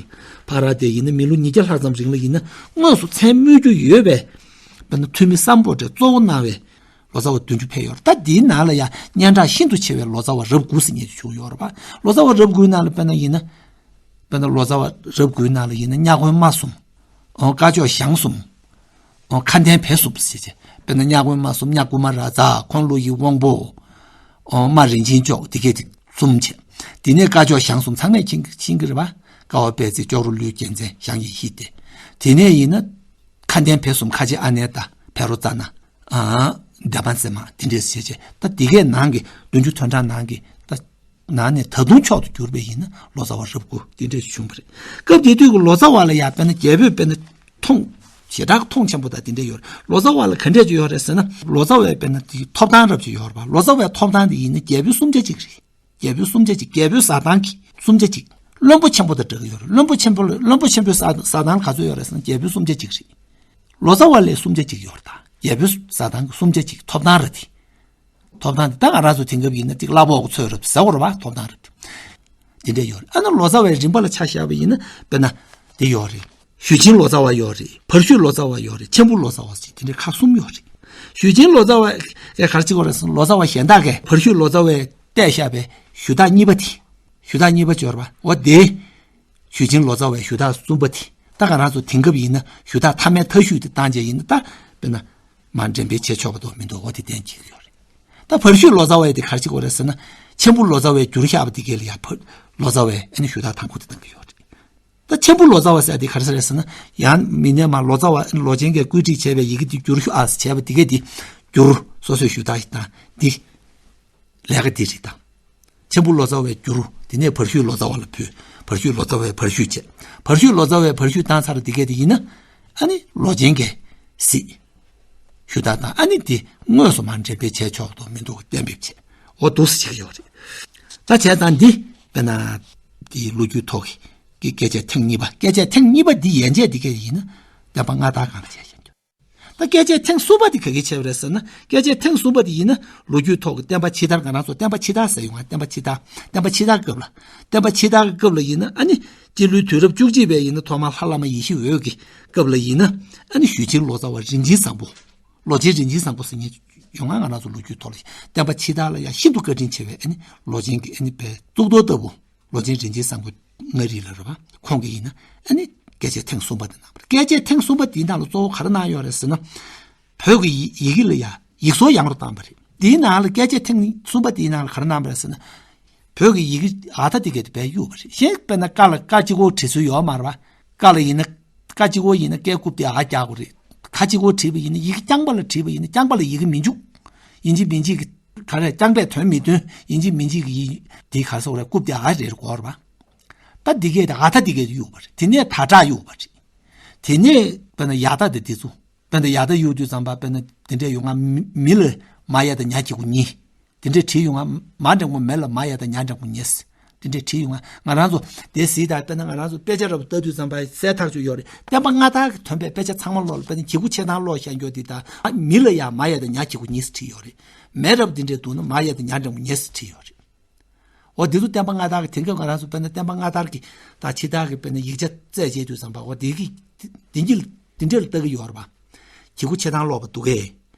བར་ར་དེ་ཡིན་ན། མི་ལོ་ཉིས་བརྒྱ་ལྷག་ཙམ་རིང་ལ་ཡིན་ན་དངོས་སུ་མཚན་སྨོས་རྒྱུ་ཡོད་པས། དཔེར་ན་ཐོན་མི་སམ་བྷོ་ཊས་གཙོ་བོ་གནང་བའི་ལོ་ཙཱ་བ་བདུན་ཅུ་ཕེབས་ཡོད་རེད། ད་འདིའི་ནང་ལ་ཡང་སྙན་གྲགས་ཤིན་ཏུ་ཆེ་བའི་ལོ་ཙཱ་བ་རབ་དགུ་ཟེར་མཁན་ཞིག་བྱུང་ཡོད་རེད་པ། ལོ་ཙཱ་བ་རབ་དགུའི་ནང་ལ་དཔེར་ན་ཡིན་ན། དཔེར་ན་ལོ་ཙཱ་བ་རབ་དགུའི་ནང་ལ་ཡིན་ན་གཉའ་གོན་མ་གསུམ། ཨོ། སྐ་ཅོག་ཞང་གསུམ། ཨོ། ཁ་འདན་བེ་གསུམ་ཟེར་བྱས། དཔེར་ན་གཉའ་གོན་མ་གསུམ། གཉའ་རྐུན་མ་ར་ཛ། ཁོང་ཀླུ་ཡི་དབང་པོ། ཨོ། རྨ་རིན་ཆེན་ལྕོག་དེ་གས་དེ་གསུམ་བྱས། དེ་ནས་སྐ་ཅོག་ཞང་གསུམ་ཚང་མས་མཁྱེན་མཁྱེན་གྱི་རེད་པ། ཀ་བ་པད་ཚལ། ཅོག་རོ་ཀླུའི་རྒྱལ་མཚན་ཞང་ཡེ་ཤེས་སྡེ། དེ་ནས་ཡིན་ན་ཁ་འདན་བེ་གསུམ། ཁ་ཆེ་ཨ་ནེ་ད། བཻ་རོ་ཙ་ན། ཨ། དྷ་མ་ཙེ་མ། དེ་འདྲས་བྱས་བྱས། ད་དེ་གས་ནང་གི་བདུན་ཅུ་དོན་གྲངས་ནང་གི་ད་ནང་ནས་ད་དུང་མཆོག་ཏུ་གྱུར་པའི་ཡིན་ན་ལོ་ཙཱ་བ་རབ་དགུ་དེ་འདྲས་བྱུང་བ་རེད། སྐབས་དེ་དུས་ཀྱི་ལོ་ཙཱ་བ་ལ་ཡང་དཔེར་ན་རྒྱལ་པོས་དཔེར་ན་མཐོང་། ཞེ་དྲག་མཐོང་ཆེན་པོ་དང་དེ་འདྲས་ཡོད་རེད། ལོ་ཙཱ་བ་ལ་ག་འདྲས་ཅིག་ཡོད་རེད་ཟེར་ན། ལོ་ཙཱ་བའི་དཔེར་ན་དེ་ཐོབ་ཐང་རབ་ཅིག་ཡོད་རེད་པ། ལོ་ཙཱ་བའི་ཐོབ་ཐང་དེ་ཡིན་ན་རྒྱལ་པོའི་གསུམ་ཆ་གཅིག་རེད། རྒྱལ་པོའི་གསུམ་ཆ་གཅིག་རྒྱལ་པོའི་བཟའ་ཐང་གི་གསུམ་ཆ་གཅིག་བློན་པོ་ཆེན་པོ་དང་འདྲ་གི་ཡོད་རེད། བློན་པོ་ཆེན་པོ་ལ། བློན་པོ་ཆེན་པོའི་བཟའ་བཟའ་ཐང་ག་ཚོད་ཡོད་རེད་ཟེར་ན་རྒྱལ་པོའི་གསུམ་ཆ་གཅིག་རེད། ལོ་ཙཱ་བ་ལས་གསུམ་ཆ་གཅིག་ཡོད་རེད། ད་རྒྱལ་པོའི་བཟའ་ཐང་གི་གསུམ་ཆ་གཅིག་ཐོབ་ཐང་རེད་དེ། ཐོབ་ཐང་དེ་ད་ང་རང་ཚོ་དེང་སྐབས་ཡིན་ན་ཅིག་གླ་ཕོགས་ཚོད་རེད་ཟེར་བ་རེད་པ། ཐོབ་ཐང་རེད་དེ། དེ་འདྲས་ཡོད་རེད། ཨ་ནི་ལོ་ཙཱ་བའི་རིམ་པ་ལ་ཆ་བཞག་པ་ཡིན་ན་དཔེར་ན་དེ་ཡོད་རེད། ཞུས་ཆེན་ལོ་ཙཱ་བ་ཡོད་རེད། ཕར་ཞུས་ལོ་ཙཱ་བ་ཡོད་རེད། མཆན་བུ་ལོ་ཙཱ་བ་ཟེར་དེ་འདྲའི་ཁག་གསུམ་ཡོད་རེད། ཞུས་ཆེན་ལོ་ཙཱ་བ་གས་ག་རེ་བྱེད་ཀྱི་ཡོད་རེད་ཟེར་ན། ལོ་ཙཱ་བ་གཞན་དག་གིས་ཕར་ཞུས་ལོ་ཙཱ་བས་བལྟས་བཞག་པའི་ཞུ་དག་གཉིས་པ་དེ། ཞུ་དག་གཉིས་པ་ཅིག་ཡོད་རེད་པ། འོ་དེ། ཞུས་ཆེན་ལོ་ཙཱ་བའི་ཞུ་དག་གསུམ་པ་དེ། ད་ང་རང་ཚོ་དེང་སྐབས་ཡིན་ན་ཞུ་དག་མཐའ་མའི་མཐའ་ཞུས་དེ་བཏང་བྱས་ཡིན་ན། ད་དཔེར་ན་མར་འགྲེམས་སྤེལ་བྱས་ཆོག་པ་འདུག་མི་འདུག་འོ་དེ་གཏན་འཁེལ་གྱི་ཡོད་རེད། ད་ཕར་ཞུས་ལོ་ཙཱ་བས་དེ་ག་རེ་བྱེད་ཀྱི་ཡོད་རེད་ཟེར་ན། མཆན་བུ་ལོ་ཙཱ་བས་བསྒྱུར་བཞག་པ་དེ་གས་ལ་ཡང་ཕར་ལོ་ཙཱ་བས་ཨ་ནི་ཞུ་དག་དང་པོ་དེ་གཏང་གི་ཡོད་རེད། ད་མཆན་བུ་ལོ་ཙཱ་བ་ཟེར་དེ་ག་རེ་ཟེར་རེད་ཟེར་ན། ཡང་མིན་ནས་མར་ལོ་ཙཱ་བ་ལོ་ཆེན་གྱིས་བཀོད་སྒྲིག་བྱས་པའི་ཡི་གེ་འདི་བསྒྱུར་ཤོག་ཨ་ཟེར་བྱས་པ་དེ་གས་དེ་བསྒྱུར། སོ་སོའི་ཞུ་དག་ཞིག་བཏང་། འདི་ལས་ཀ་འདི་རེད་ད། མཆན་བུ་ལོ་ཙཱ་བས་བསྒྱུར། དེ་ནས་ཕར་ཞུས་ལོ་ཙཱ་བ་ལ་ཕུལ། ཕར་ཞུས་ལོ་ཙཱ་བས་ཕར་ཞུས་བྱས། ཕར་ཞུས་ལོ་ཙཱ་བས་ཕར་ཞུས་བཏང་ཚར། དེ་གས་དེ་ཡིན་ན་ཨ་ནི་ལོ་ཆེན་གྱིས་གཟིགས། ཞུ་དག་དང་ཨ་ནི་དེ་དངོས་སུ་མར་འགྲེམས་སྤེལ་བྱས་ཆོག་འདུག་མི་འདུག་གཏན་འབེབས་བྱས། འོ་འདུག་སེ་བྱེད་ཀྱི་ཡོད་རེད། ད་བྱས་ཙང་འདི་དཔེར་ན་དེའི་ལོ་རྒྱུས་ཐོག་གི་སྐད་ཆའི་ཐེངས་གཉིས་པ། སྐད་ཆའི་ཐེངས་གཉིས་པ་འདི་ཡན་ཆད་འདི་གས་ཡིན་ན་བསྟན་པ་སྔ་དར་སྒང་ལ་བྱས་བཞག་རྒྱུ། ད་སྐད་ཆའི་ཐེངས་གསུམ་པ་འདི་ག་གི་ཆེ་བ་རེད་ཟེར་ན། སྐད་ཆའི་ཐེངས་གསུམ་པ་འདི་ཡིན་ན་ལོ་རྒྱུས་ཐོག་གི་བསྟན་པ་ཕྱི་དར། ང་རང་ཚོ་བསྟན་པ་ཕྱི་དར་ཟེར་ཡོང་ང་། བསྟན་པ་ཕྱི་དར། བསྟན་པ་ཕྱི་དར་སྐབས་ལ། བསྟན་པ་ཕྱི་དར་གྱི་སྐབས་ལ་ཡིན་ན་ཨ་ནི་སྤྱི་ལོའི་དུས་རབས་བཅུ་གཅིག་པའི་ཡིན་ན་ཐོག་མར་ལྷ་བླ་མ་ཡེ་ཤེས་འོད་ཀྱི་སྐབས་ལ་ཡིན་ན་ཨ་ནི་ཞུས་ཆེན་ལོ་ཙཱ་བ་རིན་ཆེན་བཟང་པོ། ལོ་ཆེན་རིན་ཆེན་བཟང་པོ་ཟེར་མཁན་ཡོང་ང་། ང་རང་ཚོ་ལོ་རྒྱུས་ཐོག་ལ་བསྟན་པ་ཕྱི་དར་ལ་ཡང་ཤིན་ཏུ་བཀའ་དྲིན་ཆེ་བའི་ཨ་ནི་ལོ་ཆེན་གྱི་ཨ་ནི་དཔེ་གཙུག་ཏོར་ལྟ་བུ། ལོ་ཆེན་རིན་ཆེན་བཟང་པོ་མངའ་རིས་ལ་རེད་པ། ཁོང་གིས་ཡིན་ན་ཨ་ནི་སྐད་ཆའི་ཐེངས་གསུམ་པ་དེ་གནང་བ་རེད། སྐད་ཆའི་ཐེངས་གསུམ་པ་དེའི་ནང་ལ་གཙོ་བོ་ག་རེ་གནང་ཡོད་རེད་ཟེར་ན། བོད་ཀྱི་ཡི་ཡི་གེ་ལ་ཡང་ཡིག་གཟུགས་ཡང་རུ་བཏང་བ་རེད། དེའི་ནང་ལ་སྐད་ཆའི་ཐེངས་གསུམ་པ་དེའི་ནང་ལ་ག་རེ་གནང་བ་རེད་ཟེར་ན། བོད་ཀྱི་ཡི་གེ་ཨ་ཐ་དེ་གས་དེ་དཔེ་གཡུགས་པ་རེད། གཞན་དཔེར་ན་ཀ་ལ་ཀ་གཅིག་པོ་བྲིས་སྲོལ་ཡོད་མ་རེད་པ། ཀ་ལ་ཡིན་ན་ཀ་གཅིག་པོ་ཡིན་ན་ཀའི་རྐུབ་སྟེགས་ཨ་རྒྱག་དགོས་རེད། ཁ་གཅིག་པོ་བྲིས་པ་ཡིན་ན་ཡི་གེ་རྐྱང་པ་ལ་བྲིས་པ་ཡིན་ན་རྐྱང་པ་ལ་ཡི་གེ་མི་འཇུག་ཡིན་གཅིག་མིན་གཅིག་གི་ག་རེ་རྐྱང་པས་དོན་མི་སྟོན། ཡིན་གཅིག་མིན་གཅིག་གི་ཡི་དེ་ག་སོགས་རེད། རྐུབ་སྟེགས་ཨ་རེད་གོ་ར་བ། ད་འདི་གས་དེ་ཨ་ཐ་འདི་གས་དེ་གཡུག་པ་རེད། དེ་ནས་ད་དྲག་གཡུག་པ་རེད། དེ་ནས་དཔེར་ན་ཡ་ད་དེ་དེ་ཚོ། དཔེར་ན་ཡ་ད་གཡུག་དུས་ཙམ་པ་དཔེར་ན་དེ་འདྲས་ཡོང་ང་མི་མི་ལ་མ་ཡ་ད་ཉ་གི་གུ་ཉི། དེ་འདྲས་བྲིས་ཡོང་ང་མ་འགྲེང་བུ་མེ་ལ་མ་ཡ་ད་ཉ་འགྲེང་བུ་ཉེས། དེ་འདྲས་བྲིས་ཡོང་ང་ང་རང་ཚོ་དེ་གཟིགས་དང་། དཔེར་ན་ང་རང་ཚོ་དཔེ་ཆ་རབ་ལྟ་དུས་ཙམ་པ་གསལ་ཐག་ཆོད་ཡོད་རེད། བསྟན་པ་སྔ་དར་གྱི་ཐོན་པའི་དཔེ་ཆ་ཚང་མ་ཀློག་ལ། དཔེར་ན་གི་གུ་ཆེ་ཐང་ཀློག་ཤར་འགྱོ་དེ་དང་། མི་ལ་ཡ་མ་ཡ་ད་ཉ་གི་གུ་ཉེས་བྲིས་ཡོད་རེད། མེ་རབ་དེ་འདྲས་འདུག་ན་མ་ཡ་ད་ཉ་འགྲེང་བུ་ཉེས་བྲིས་ཡོད་རེད། འོ་འདི་ཚོ་བསྟན་པ་སྔ་དར་གྱི། དེང་སྐབས་ང་རང་ཚོ་དཔེར་ན་བསྟན་པ་སྔ་དར་གྱི་དང་ཕྱི་དར་གྱི་དཔེར་ན་ཡིག་ཆ་རྩད་བཅད་དུས་ཙམ་པ་འོ་འདི་གི་འདི་འདི་འདི་འདྲས་ལ་ལྟ་གི་ཡོད་རེད་པ། གི་གུ་ཆེ་ཐང་ཀློག་པ་འདུག་གས།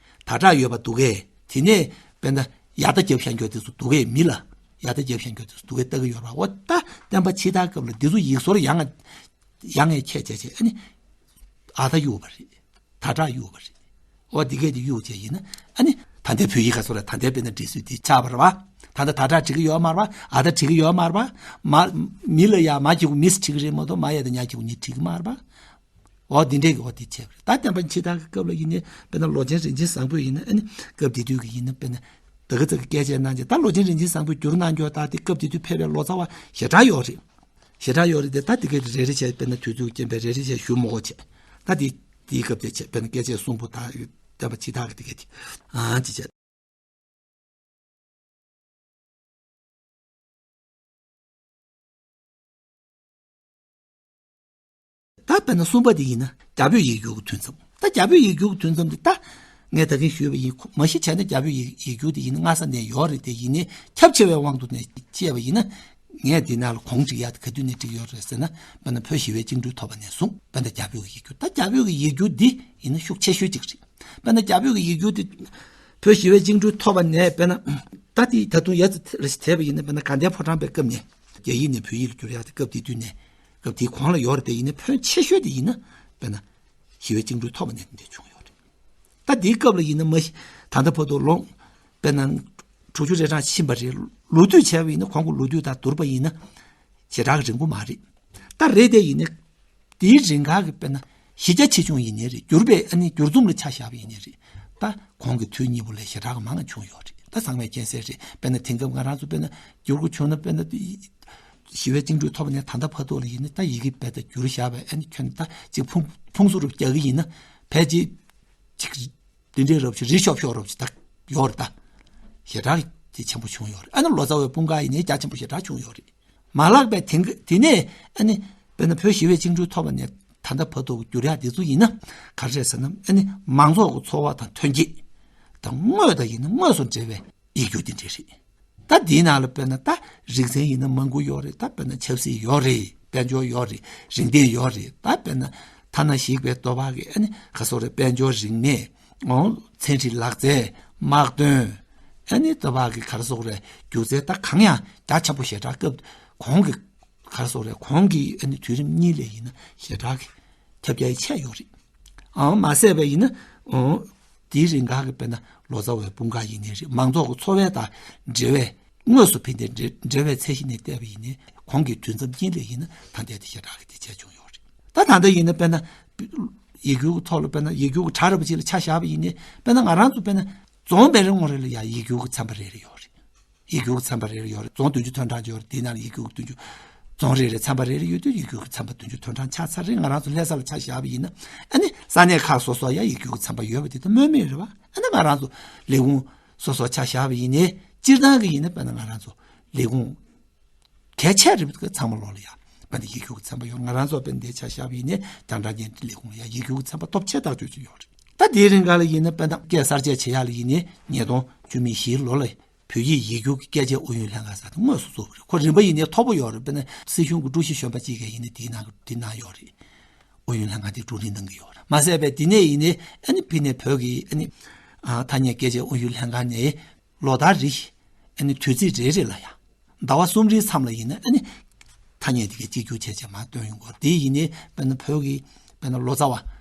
ད་དྲག་ཡོད་པ་འདུག་གས། དེ་ནས་དཔེར་ན་ཡ་ད་རྒྱབ་ཤར་འགྱོ་དེ་ཚོ་འདུག་གས། མི་ལ་ཡ་ད་རྒྱབ་ཤར་འགྱོ་དེ་ཚོ་འདུག་གས་ལྟ་གི་ཡོད་རེད་པ། འོ་ད་བསྟན་པ་ཕྱི་དར་སྐབས་ལ་འདི་ཚོ་ཡིག་ཟོར་ཡང་ཡང་ངས་ཁྱད་བྱས་བྱས་ཨ་ནི་ཨ་ད་གཡུག་པ་རེད། ད་དྲག་གཡུག་པ་རེད། འོ་འདི་གས་དེ་གཡུག་བྱས་ཡིན་ན་ཨ་ནི་ད་ལྟའི་བོད་ཡིག་ག་སོགས་ལ་ད་ལྟའི་དཔེར་ན་འབྲི་སྲོལ་འདི་ཆགས་པ་རེད་པ། ད་ལྟ་ད་དྲག་བྲི་གི་ཡོད་མ་རེད་པ། ཨ་ད་བྲི་གི་ཡོད་མ་རེད་པ། མ་མི་ལ་ཡ་མ་གི་གུ་མིས་བྲི་གི་རེད་མ་གཏོགས་མ་ཡ་ད་ཉ་གི་གུ་ཉི་བྲི་གི་མ་རེད་པ། འོ་འདི་འདྲས་ཀྱི་འོ་འདི་བྱས་པ་རེད། ད་བསྟན་པ་ཕྱི་དར་གྱི་སྐབས་ལ་ཡིན་ནའི་དཔེར་ན་ལོ་ཆེན་རིན་ཆེན་བཟང་པོས་ཡིན་ན་ཨ་ནི་སྐབས་དེ་དུས་ཀྱི་ཡིན་ན་དཔེར་ན་ད་ག་ཙག་གི་སྐད་ཆ་གནང་བྱས། ད་ལོ་ཆེན་རིན་ཆེན་བཟང་པོས་བསྒྱུར་གནང་རྒྱུ་ད་དེ་སྐབས་དེ་དུས་ཕེབས་པའི་ལོ་ཙཱ་བ་ཞེ་དྲག་ཡོད་རེད། ཞེ་དྲག་ཡོད་རེད་དེ། ད་དེ་གའི་རེ་རེ་བྱས་དཔེར་ན་དུས་ཚོད་རྐྱེན་པས་རེ་རེ་བྱས་ཞུ་མི་དགོས་བྱས། ད་དེ་དེའི་སྐབས་དེ་བྱས་དཔེར་ན་སྐད་ཆ་གསུམ་པོ་ད་བསྟན་པ་ཕྱི་དར་གྱི་དེ་གའི་དེ་ཨང་ཅི་བྱས། ད་དཔེར་ན་གསུམ་པ་དེ་ཡིན་ན་རྒྱ་བོད་ཡིག་སྒྱུར་གྱི་དུས་མཚམས། ད་རྒྱ་བོད་ཡིག་སྒྱུར་གྱི་དུས་མཚམས་དེ་ད་ངས་ད་གིན་ཞུས་པ་ཡིན། མ་གཞི་བྱས་ན་རྒྱ་བོད་ཡིག་ཡིག་སྒྱུར་དེ་ཡིན་ན་སྔ་ས་ནས་ཡོད་རེད། དེ་ཡིན་ནའི་ཁྱབ་ཆེ་བའི་དབང་དུ་ནས་བཤད་པ་ཡིན་ན་ངས་འདི་ནང་ལ་གོང་བསྒྲིགས་ཡག་དེ་ག་དུས་ནས་བསྒྲིགས་ཡོད་རེད་ཟེར་ན། དཔེར་ན་བོད་ཞི་བའི་བཅིངས་འགྲོལ་ཐོབ་པ་ནས་བཟུང་དཔེར་ན་རྒྱ་བོད་ཀྱི་ཡིག་སྒྱུར། ད་རྒྱ་བོད་ཀྱི་ཡིག་སྒྱུར་འདི་ཡིན་ན་ཤུགས་ཆེ་ཤོས་གཅིག་རེད། དཔེར་ན་རྒྱ་བོད་ཀྱི་ཡིག་སྒྱུར་འདི་བོད་ཞི་བའི་བཅིངས་འགྲོལ་ཐོབ་པ་ནས་དཔེར་ན་ད་དེ་ད་དུང་ཡ་ཙི་རེ་ཞིག་དེད་པ་ཡིན་ན། དཔེར་ན་དགའ་ལྡན་ཕོ་བྲང་པའི་སྐབས་ནས་རྒྱ་ཡིག་ནས་བོད་ཡིག་ལ་བསྒྱུར་ཡག་དེ་སྐབས་དེ་དུས་ནས་སྐབས་དེའི་གོང་ལ་ཡོད་རེད། དེ་ཡིན་ན་ཕོན་ཆེ་ཤོས་དེ་ཡིན་ན་དཔེར་ན་ཞི་བའི་བཅིངས་འགྲོལ་ཐོབ་པ་ནས་དེ་འདྲ་བྱུང་ཡོད་རེད། ད་དེའི་སྐབས་ལ་ཡིན་ན་མ་གཞི་ད་ལྟ་བར་དུ་ལོ་དཔེར་ན་དྲུག་ཅུ་རེ་གྲངས་ཕྱིན་པ་རེད། ལོ་དུས་བྱས་པ་ཡིན་ན་གོང་གི་ལོ་དུས་དང་བསྡུར་བ་ཡིན་ན་ཞེ་དྲག་རིང་པོ་མ་རེད། ད་རེད་དེ་ཡིན་ན་དེའི་རིང་ག་གི་དཔེར་ན་གཞི་རྒྱ་ཆེ་ཆུང་ཡིན་ནའི་རེད། བསྒྱུར་པའི་ཨ་ནི་བསྒྱུར་རྩོམ་ལ་ཆ་བཞག་པ་ཡིན་ནའི་རེད། ད་གོང་གི་དུས་གཉིས་པོ་ལས་ཞེ་དྲག་མང་བ་བྱུང་ཡོད་རེད། ད་ཚང་མས་མཁྱེན་གསལ་རེད། དཔེར་ན་དེང་སྐབས་ང་རང་ཚོ་དཔེར་ན་བསྒྱུར་དགོས་བྱུང་ན་དཔེར་ན་ཞི་བའི་བཅིངས་འགྲོལ་ཐོབ་པ་ནས་ད་ལྟ་བར་དུ་ལ་ཡིན་ན་ད་ཡི་གེ་དཔེ་ད་བསྒྱུར་བཞག་པའི་ཨ་ནི་ཁྱོན་ད་ཅིག་ཕུང་ཕུང་གསུམ་རུ་རྒྱག་གི་ཡིན་ན་ཕལ་ཆེར་ཅིག་འདི་འདྲའི་རབ་ཅིག་རི་ཤོབ་ཤོབ་རབ་ཅིག་ད་ཡོད་རེད། ད་ཞེ་དྲག་དེ་ཆེན་པོ་བྱུང་ཡོད་རེད། ཨ་ནི་ལོ་ཙཱ་བའི་སྤུན་ཀ་ཡིན་ནའི་རྒྱ་ཆེན་པོ་ཞེ་དྲག་བྱུང་ཡོད་རེད། མ་ལགས་པས་དེང་གི་དེ་ནས་ཨ་ནི་དཔེར་ན་བོད་ཞི་བའི་བཅིངས་འགྲོལ་ཐོབ་པ་ནས་ད་ལྟ་བར་དུ་བསྒྱུར་ཡག་འདི་ཚོ་ཡིན་ན་ག་རེ་རེད་ཟེར་ན། ཨ་ནི་མང་ཚོགས་ཀྱི་འཚོ་བ་དང་ཐོན་སྐྱེད་དང་དངོས་དང་ཡིན་ན་དངོས་སུ་འབྲེལ་བའི་ཡིག་སྒྱུར་འདི་འདྲ་རེད། ད་འདིའི་ནང་ལ་དཔེར་ན་ད་རིག་ཚན་ཡིན་ན་མང་པོ་ཡོད་རེད། ད་དཔེར་ན་ཆབ་སྲིད་ཡོད་རེད། དཔལ་འབྱོར་ཡོད་རེད། རིག་གནས་ཡོད་རེད། ད་དཔེར་ན་ཐ་ན་ཞིག་པའི་ལྟོ་བག་གི་ཨ་ནི་ག་སོགས་རེད། དཔལ་འབྱོར་རིག་གནས། ཨོ་ཚན་རིག་ལག་རྩལ། དམག་དོན། ཨ་ནི་ལྟོ་བག་གི་ག་རེ་ཟེར་དགོས་རེད། སྒྱུ་རྩལ། ད་གང་ཡང་རྒྱ་ཆེན་པོ་ཞེ་དྲག་སྐབས་གོང་གི་ག་རེ་ཟེར་དགོས་རེད། གོང་གི་ཨ་ནི་དུས་རིམ་གཉིས་ལས་ཡིན་ན་ཞེ་དྲག་གི་ཁྱབ་རྒྱ་ཡི་ཆེ་ཡོད་རེད། ཨང་མ་ཟད་པ་ཡིན་ན་ཨོ་དེའི་རིང་ག་གི་དཔེར་ན་ལོ་ཙཱ་བའི་སྤུན་ཀ་ཡིན་ནའི་རེད། མང་ཚོགས་ཀྱི་འཚོ་བའི་དང་འབྲེལ་བའི་དངོས་སུ་ཕན་བདེ་འབྲེལ་འབྲེལ་བའི་ཚད་གཞི་ནས་བལྟས་པ་ཡིན་ནའི་གོང་གི་དུས་མཚམས་གཉིས་ལས་ཡིན་ན་ད་ལྟའི་དེ་ཞེ་དྲག་གི་དེ་ཆེ་ཆུང་ཡོད་རེད། ད་ད་ལྟ་ཡིན་ན་དཔེར་ན་ཡིག་སྒྱུར་གྱི་ཐོག་ལ་དཔེར་ན་ཡིག་སྒྱུར་གྱི་གྲ་རེ་བ་ཅིག་ལ་ཆ་བཞག་པ་ཡིན་ནའི་དཔེར་ན་ང་རང་ཚོ་དཔེར་ན་རྫོང་མེད་རེ་ངོ་རེ་ལ་ཡང་ཡིག་སྒྱུར་གྱི་ཚན་པ་རེ་རེ་ཡོད་རེད། ཡིག་སྒྱུར་གྱི་ཚན་པ་རེ་རེ་ཡོད་རེད། རྫོང་བདུན་ཅུ་ཐོན་གྲངས་ཡོད་རེད། དེའི་ནང་ལ་ཡིག་སྒྱུར་གྱི་བདུན་ཅུ། རྫོང་རེ་རེ་ཚན་པ་རེ་རེ་ཡོད་དུས་ཡིག་སྒྱུར་གྱི་ཚན་པ་བདུན་ཅུ་ཐོན་གྲངས་ཆགས་ཚར་རེད། ང་རང་ཚོ་ལྷ་ས་ལ་ཆ་བཞག་པ་ཡིན་ན་ཨ་ནི་ས་གནས་ཁག་སོ་སོ་ཡང་ཡིག་སྒྱུར་གྱི་ཚན་པ་ཡོད་པ་དེ་ད་སྨོས་མེད་རེད་བ། ཨ་ནི་ང་རང་ཚོ་ལས་ཁུངས་སོ་སོ་ཆ་བཞག་པ་ཡིན་ནའི་སྤྱིར་བཏང་གི་ཡིན་ན་དཔེར་ན་ང་རང་ཚོ་ལས་ཁུངས་གལ་ཆེ་རེད་པ། ཚང་མ་ལོག་ལ་ཡ་དཔེར་ན་ཡིག་སྒྱུར་གྱི་ཚན་པ་ཡོད། ང་རང་ཚོ་དཔེར་ན་འདིར་ཆ་བཞག་པ་ཡིན་ནའི་རྒྱང་བསྒྲགས་བརྙན་འཕྲིན་ལས་ཁུངས་ལ་ཡ་ཡིག་སྒྱུར་གྱི་ཚན་པ་སྟོབས་ཆེ་ཐག་ཆོད་ཅིག་ཡོད་རེད། ད་དེའི་རིང་ག་ལ་ཡིན་ན་དཔེར་ན་སྐད་གསར་བཅད་བྱེད་ཡག་ལ་ཡིན་ནའི་ཉིས་སྟོང་བཅུ་མེད་བཞིའི་ལོ་ལ་བོད་ཡིག་ཡིག་སྒྱུར་གྱི་སྐད་ཆའི་ཨུ་ཡོན་ལྷན་ཁང་ཟེར་དེ་དངོས་སུ་བཙུགས་པ་རེད། ཁོ་རིམ་པ་ཡིན་ནའི་མཐོ་པོ་ཡོད་རེད། དཔེར་ན་སྲིད་གཞུང་གི་ཀྲུའུ་ཞི་གཞོན་པ་གཅིག་ག་ཡིན་ན་དེའི་ནང་དེ་ནང་ཡོད་རེད། ཨུ་ཡོན་ལྷན་ཁང་དེ་ཀྲུའུ་རིན་གནང་གི་ཡོད་རེད། མ་ཟད་པའི་དེ་ནས་ཡིན་ནའི་ཨ་ནི་ཕི་ནས་བོད་ཀྱི་ཨ་ནི་ཨ་ཐ་སྙད་སྐད་ཆའི་ཨུ་ཡོན་ལྷན་ཁང་ནས་ལོ་ལྟར་རེ་བཞིན་ཨ་ནི་དུས་ཚིགས་རེ་རེ་ལ་ཡང་ཟླ་བ་གསུམ་རེའི་མཚམས་ལ་ཡིན་ན་ཨ་ནི་ཐ་སྙད་དེ་གའི་གཅིག་གྱུར་བྱས་བྱས་མར་བཏོན་ཡོང་གི་ཡོད་རེད། དེ་ཡིན་ནའི་དཔེར་ན་བོད་ཀྱི་དཔེར་ན་ལོ་ཙཱ་བ་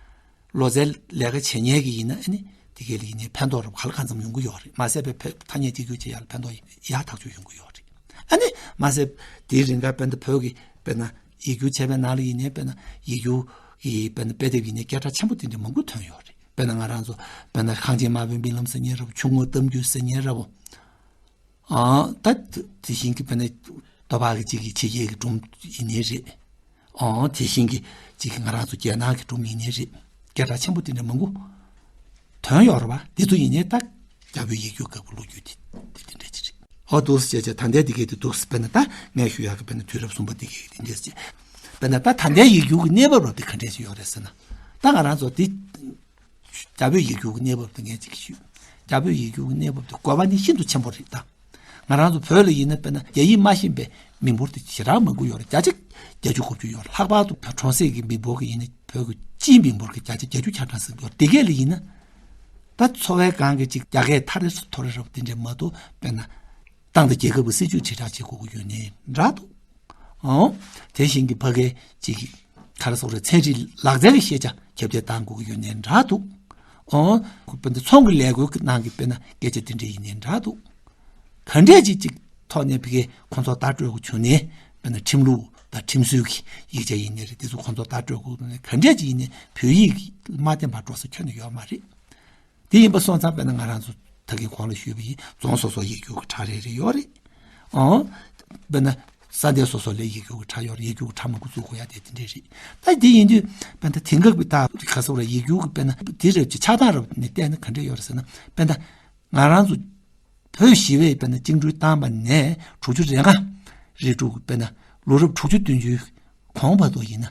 ལོ་ཙཱའི་ལས་ཀ་བྱེད་མཁན་གྱི་ཡིན་ན་ཨ་ནི་དེ་གའི་ལ་ཡིན་ནའི་ཕན་ཐོགས་རབ་ག་ལ་གང་འཚམ་ཡོང་གི་ཡོད་རེད། མ་ཟད་པའི་བོད་ཐ་སྙད་གཅིག་གྱུར་བྱེད་ཡག་ལ་ཕན་ཐོགས་ཡག་ཐག་ཆོད་ཡོང་གི་ཡོད་རེད། ཨ་ནི་མ་ཟད་དེའི་རིང་ག་དཔེར་ན་བོད་ཀྱི་དཔེར་ན་ ཡིག་སྒྱུར་བྱས་པའི་ནང་ལ་ཡིན་ནའི་དཔེར་ན་ཡིག་སྒྱུར་གྱི་དཔེར་ན་དཔེ་དེབ་ཡིན་ནའི་སྐད་གྲགས་ཆེན་པོ་དེ་འདྲ་མང་པོ་ཐོན་ཡོད་རེད། དཔེར་ན་ང་རང་ཚོ་དཔེར་ན་གངས་ཅན་སྨྲ་བའི་རྨི་ལམ་ཟེར་མཁན་འདྲ་བོ། ཆུ་བོ་གཏམ་རྒྱུད་ཟེར་མཁན་འདྲ་བོ། ཨང་། ད་དེ་བཞིན་གྱི་དཔེར་ན་རྟོགས་པ་གི་གཅིག་གི་ཕྱི་རྒྱལ་གྱི་སྒྲུང་ཡིན་ནའི་རེད། ཨང་། དེ་བཞིན་གྱི་གཅིག་གི་ང་རང་ཚོ་རྒྱལ་ནང་གི་སྒྲུང་ཡིན་ནའི་རེད། སྐད་གྲགས་ཆེན་པོ་དེ་འདྲ་མང་པོ་ཐོན་ཡོད་རེད་པ། དེ་ཚོ་ཡིན་ནའི་ད་རྒྱ་བོད་ཡིག་སྒྱུར་སྐབས་ཀྱི་ལོ་རྒྱུས་དེ་དེ་དེ་འདྲ་ཅིག་རེད། ཨོ་འདུག་སེ་བྱས་བྱས་ད་ལྟའི་དེ་གའི་དེ་འདུག་སེ། དཔེར་ན་ད་ངས་ཞུ་ཡག་གི་དཔེར་ན་དུས་རབས་གསུམ་པ་དེ་གའི་དེ་འདྲ་ཅིག་དཔེར་ན་ད་ད་ལྟའི་ཡིག་སྒྱུར་གྱི་གནས་བབ་རབ་དེ་ག་འདྲ་ཅིག་ཡོད་རེད་ཟེར་ན། ད་ང་རང་ཚོ་དེ། རྒྱ་བོད་ཡིག་སྒྱུར་གྱི་གནས་བབ་དེ་ངས་ཅིག་ཞུས། རྒྱ་བོད་ཡིག་སྒྱུར་གྱི་གནས་བབ་དེ་དགོས་པ་ནི་ཤིན་ཏུ་ཆེན་པོ་རེད་ད། ང་རང་ཚོ་བོད་ལ་ཡིན་ན་དཔེར་ན་རྒྱ་ཡིག་མ་ཤེས་པའི་མི་འབོར་དེ་ཞེ་དྲག་མང་པོ་ཡོད་རེད། བརྒྱ་ཆ་བརྒྱད་ཅུ་དགུ་བཅུ་ཡོད་རེད། ལྷག་པར་དུ་གྲོང་གསེབ་ཀྱི་མི་འབོར་གྱི་ཡིན་ན་བོད་ཀྱི་སྤྱིའི་མི་འབོར་གྱི་བརྒྱ་ཆ་བརྒྱད་ཅུ་གྱ་གྲངས་ཟིན་ཡོད་རེད། དེ་གས་ལ་ཡིན་ན། ད་འཚོ་བའི་སྒང་གི་ཅིག་རྒྱ་སྐད་ཐ་རེ་སུ་ཐོ་རེ་རབ་དེ་འདྲས་མ་གཏོགས་དཔེར་ན། ཏང་དང་རྒྱལ་ཁབ་ཀྱི་སྲིད་ཇུས་དྲིལ་བསྒྲགས་བྱེད་དགོས་ཀྱི་ཡོད་ནའི་འདྲ་འདུག་ཨོ། དེ་བཞིན་གྱི་ཕ་གའི་ཅིག་ག་རེ་ཟེར་རེད། ཚན་རིག་ལག་རྩལ་གྱི་ཤེས་བྱ་ཁྱབ་གདལ་གཏང་དགོས་ཀྱི་ཡོད་ནའི་འདྲ་འདུག་ཨོ། དཔེར་ན་ཚོང་གི་ལས་འགུལ་གྱི་ནང་གི་དཔེར་ན་སྐད་ཆ་དེ་འདྲ་ཡིན་ནའི་འདྲ་འདུག་ག་འདྲས་ཅིག་ཅིག་ཐོག་ནས་ཕ་གའི་ཁོང་ཚོ་བརྡ་སྤྲོད་དགོས་བྱུང་ནའི་དཔེར་ན་ཁྲིམས་ལུགས་དང་ཁྲིམས་སྲོལ་གྱི་ཡིག་ཆ་ཡིན་ནའི་རེད། དེ་ཚོ་ཁོང་ཚོ་བརྡ་སྤྲོད་དགོས་ནའི་ག་འདྲས་ཅིག་ཡིན་ནའི་བོད་ཡིག་མ་བསྟན་པར་འགྲོ་ས་ཁྱོན་ནས་ཡོད་མ་རེད། དེ་ཡིན་པ་སོང་ཙང་དཔེར་ན་ང་རང་ཚོ་ད་གིན་གོང་ལ་ཞུས་པ་ཡིན། རྫོང་སོ་སོ་ཡིག་སྒྱུར་གྱི་ཁྲ་རེ་རེ་ཡོད་རེད། ཨོ། དཔེར་ན་ས་གནས་སོ་སོ་ལ་ཡིག་སྒྱུར་གྱི་ཁྲ་ཡོད་རེད། ཡིག་སྒྱུར་གྱི་ཁྲ་མང་པོ་བཙུགས་དགོས་ཡ་དེ་དེ་འདྲས་རེད། ད་དེ་ཡིན་དུས་དཔེར་ན་དེང་སྐབས་ཀྱི་ད་ག་ཟེར་རེད། ཡིག་སྒྱུར་གྱི་དཔེར་ན་དེ་རེད་ཅེས་ཆགས་སྟངས་རབ་ནས་བལྟས་ན་ག་འདྲས་ཡོད་རེད་ཟེར་ན། དཔེར་ན་ང་རང་ཚོ་བོད་ཞི་བའི་དཔེར་ན་བཅིངས་འགྲོལ་བཏང་བ་ནས་དྲུག་ཅུ་རེ་ལྔ་རེ་དྲུག་གི་དཔེར་ན་ལོ་རབས་དྲུག་ཅུ་བདུན་ཅུའི་གོང་བར་དུ་ཡིན་ན།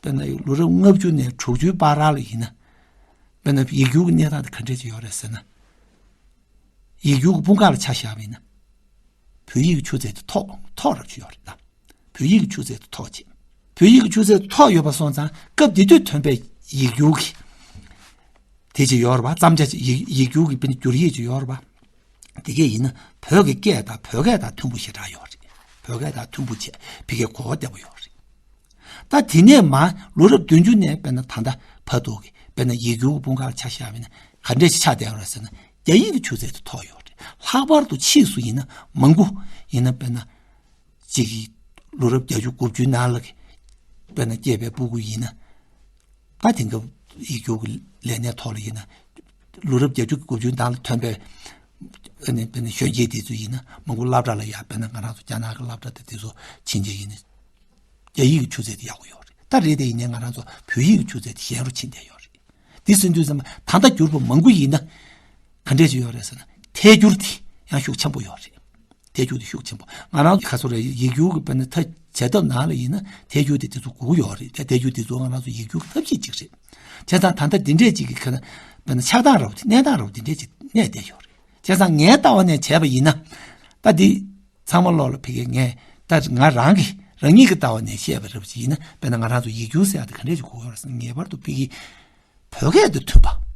དཔེར་ན་ལོ་རབས་ལྔ་བཅུ་ནས་དྲུག་ཅུའི་བར་ལ་ཡིན་ན། དཔེར་ན་ཡིག་སྒྱུར་གྱི་གནས་སྟངས་དེ་ག་འདྲས་ཅིག་ཡོད་རེད་ཟེར་ན། ཡིག་སྒྱུར་གྱི་དཔུང་ཁག་ལ་ཆ་བཞག་པ་ཡིན་ན། བོད་ཡིག་གི་ཆུ་ཚད་དེ་མཐོ་མཐོ་རབ་ཅིག་ཡོད་རེད་ད། བོད་ཡིག་གི་ཆུ་ཚད་དེ་མཐོ་ཅིག་བོད་ཡིག་གི་ཆུ་ཚད་མཐོ་ཡོད་པ་སོང་ཙང་སྐབས་དེ་དུས་ཐོན་པའི་ཡིག་སྒྱུར་གྱི་དེ་ཅིག་ཡོད་རེད་པ། བརྩམས་བྱ་ཅིག་ཡིག་ཡིག་སྒྱུར་གྱི་དཔེར་ན་བསྒྱུར་ཡིག་ཅིག་ཡོད་རེད་པ། དེ་གས་ཡིན་ན་བོད་ཀྱི་སྐད་དང་བོད་སྐད་དང་མཐུན་པོ་ཞེ་དྲག་ཡོད་རེད། བོད་སྐད་དང་མཐུན་པོ་བྱས་ཕ་གིའི་གོ་བ་བདེ་པོ་ཡོད་རེད། ད་དེ་ནས་མར་ལོ་རབས་བདུན་ཅུ་ནས་དཔེར་ན་ད་ལྟ་བར་དུ་གི་དཔེར་ན་ཡིག་སྒྱུར་གྱི་དཔུང་ཁག་ཆ་བཞག་པ་ཡིན་ན་ག་འདྲས་ཞིག་ཆགས་བསྡད་ཡོད་རེད་ཟེར་ན། རྒྱ་ཡིག་གི་ཆུ་ཚད་དེ་མཐོ་ཡོད་རེད། ལྷག་པར་དུ་ཕྱིས་སུ་ཡིན་ན་མང་པོ་ཡིན་ན་དཔེར་ན་གཅིག་གི་ལོ་རབས་བརྒྱད་ཅུ་དགུ་བཅུའི་ནང་ལ་གི་དཔེར་ན་སྐྱེས་པའི་སྤུ་གུ་ཡིན་ན། ད་དེང་སྐབས་ཡིག་སྒྱུར་གྱི་ལས་གནས་ཐོག་ལ་ཡིན་ན། ལོ་རབས་བརྒྱད་ཅུ་དགུ་བཅུའི་ནང་ལ་ཐོན་པའི་ཨ་ནི་དཔེར་ན་གཞོན་སྐྱེས་དེ་ཚོ་ཡིན་ན་མང་པོ་སློབ་གྲྭ་ལ་ཡ་དཔེར་ན་ང་རང་ཚོ་རྒྱ་ནག་གི་སློབ་གྲྭ་དེ་དེ་ཚོ་ཕྱིན་རྗེས་ཡིན་ན། རྒྱ་ཡིག་གི་ཆུ་ཚད་དེ་ཡག་པོ་ཡོད་རེད། ད་རེད་དེ་ཡིན་ནའི་ང་རང་ཚོ་བོད་ཡིག་གི་ཆུ་ཚད་དེ་ཞན་རུ་ཕྱིན་བསྡད་ཡོད་རེད། དེ་ཟེར་དུས་ཙམ་པ་ད་ལྟ་བསྒྱུར་བ་མང་པོ་ཡིན་ན་ག་འདྲས་ཅིག་ཡོད་རེད་ཟེར་ན་ཐད་སྒྱུར་དེ་ཡང་ཤུགས་ཆེན་པོ་ཡོད་རེད། ཐད་སྒྱུར་དེ་ཤུགས་ཆེན་པོ། ང་རང་ཚོ་ག་ཚོད་རེད། ཡིག་སྒྱུར་གྱི་དཔེར་ན་ཐད་བྱེད་ཐབས་ནང་ལ་ཡིན་ན་ཐད་སྒྱུར་དེ་དེ་ཚོ་དགོས་ཀྱི་ཡོད་རེད། དེ་ཐད་སྒྱུར་དེ་ཚོ་ང་རང་ཚོ་ཡིག་སྒྱུར་གྱི་ཐབས་ཤེས་གཅིག་རེད། བྱས་ཙང་ད་ལྟ་འདི་འདྲས་ཅིག་གི་ཁ་ན་དཔེར་ན་ཆགས་སྟངས་རབ་དེ་གནས་སྟངས་རབ་དེ་འདྲས་ཅིག་གནས་བསྡད་ཡོད་རེད། བྱས་ཙང་ངའི་ལྟ་བ་ནས་བྱས་པ་ཡིན་ན། ད་འདི་ཚང་མ་ལོག་ལ་ཕ་གི་ངས་ད་ང་རང་གི་རང་ཉིད་ཀྱི་ལྟ་བ་ནས་བཤད་པ་རབ་ཅིག་ཡིན་ན། དཔེར་ན་ང་རང་ཚོ་ཡིག་སྒྱུར་ཟེར་ཡ་དེ་ག་འདྲས་ཅིག་དགོས་ཀྱི་ཡོད་རེད་ཟེར་ན། ངེས་པར་དུ་ཕ་གི་བོད་སྐད་དང་མཐུན་པ།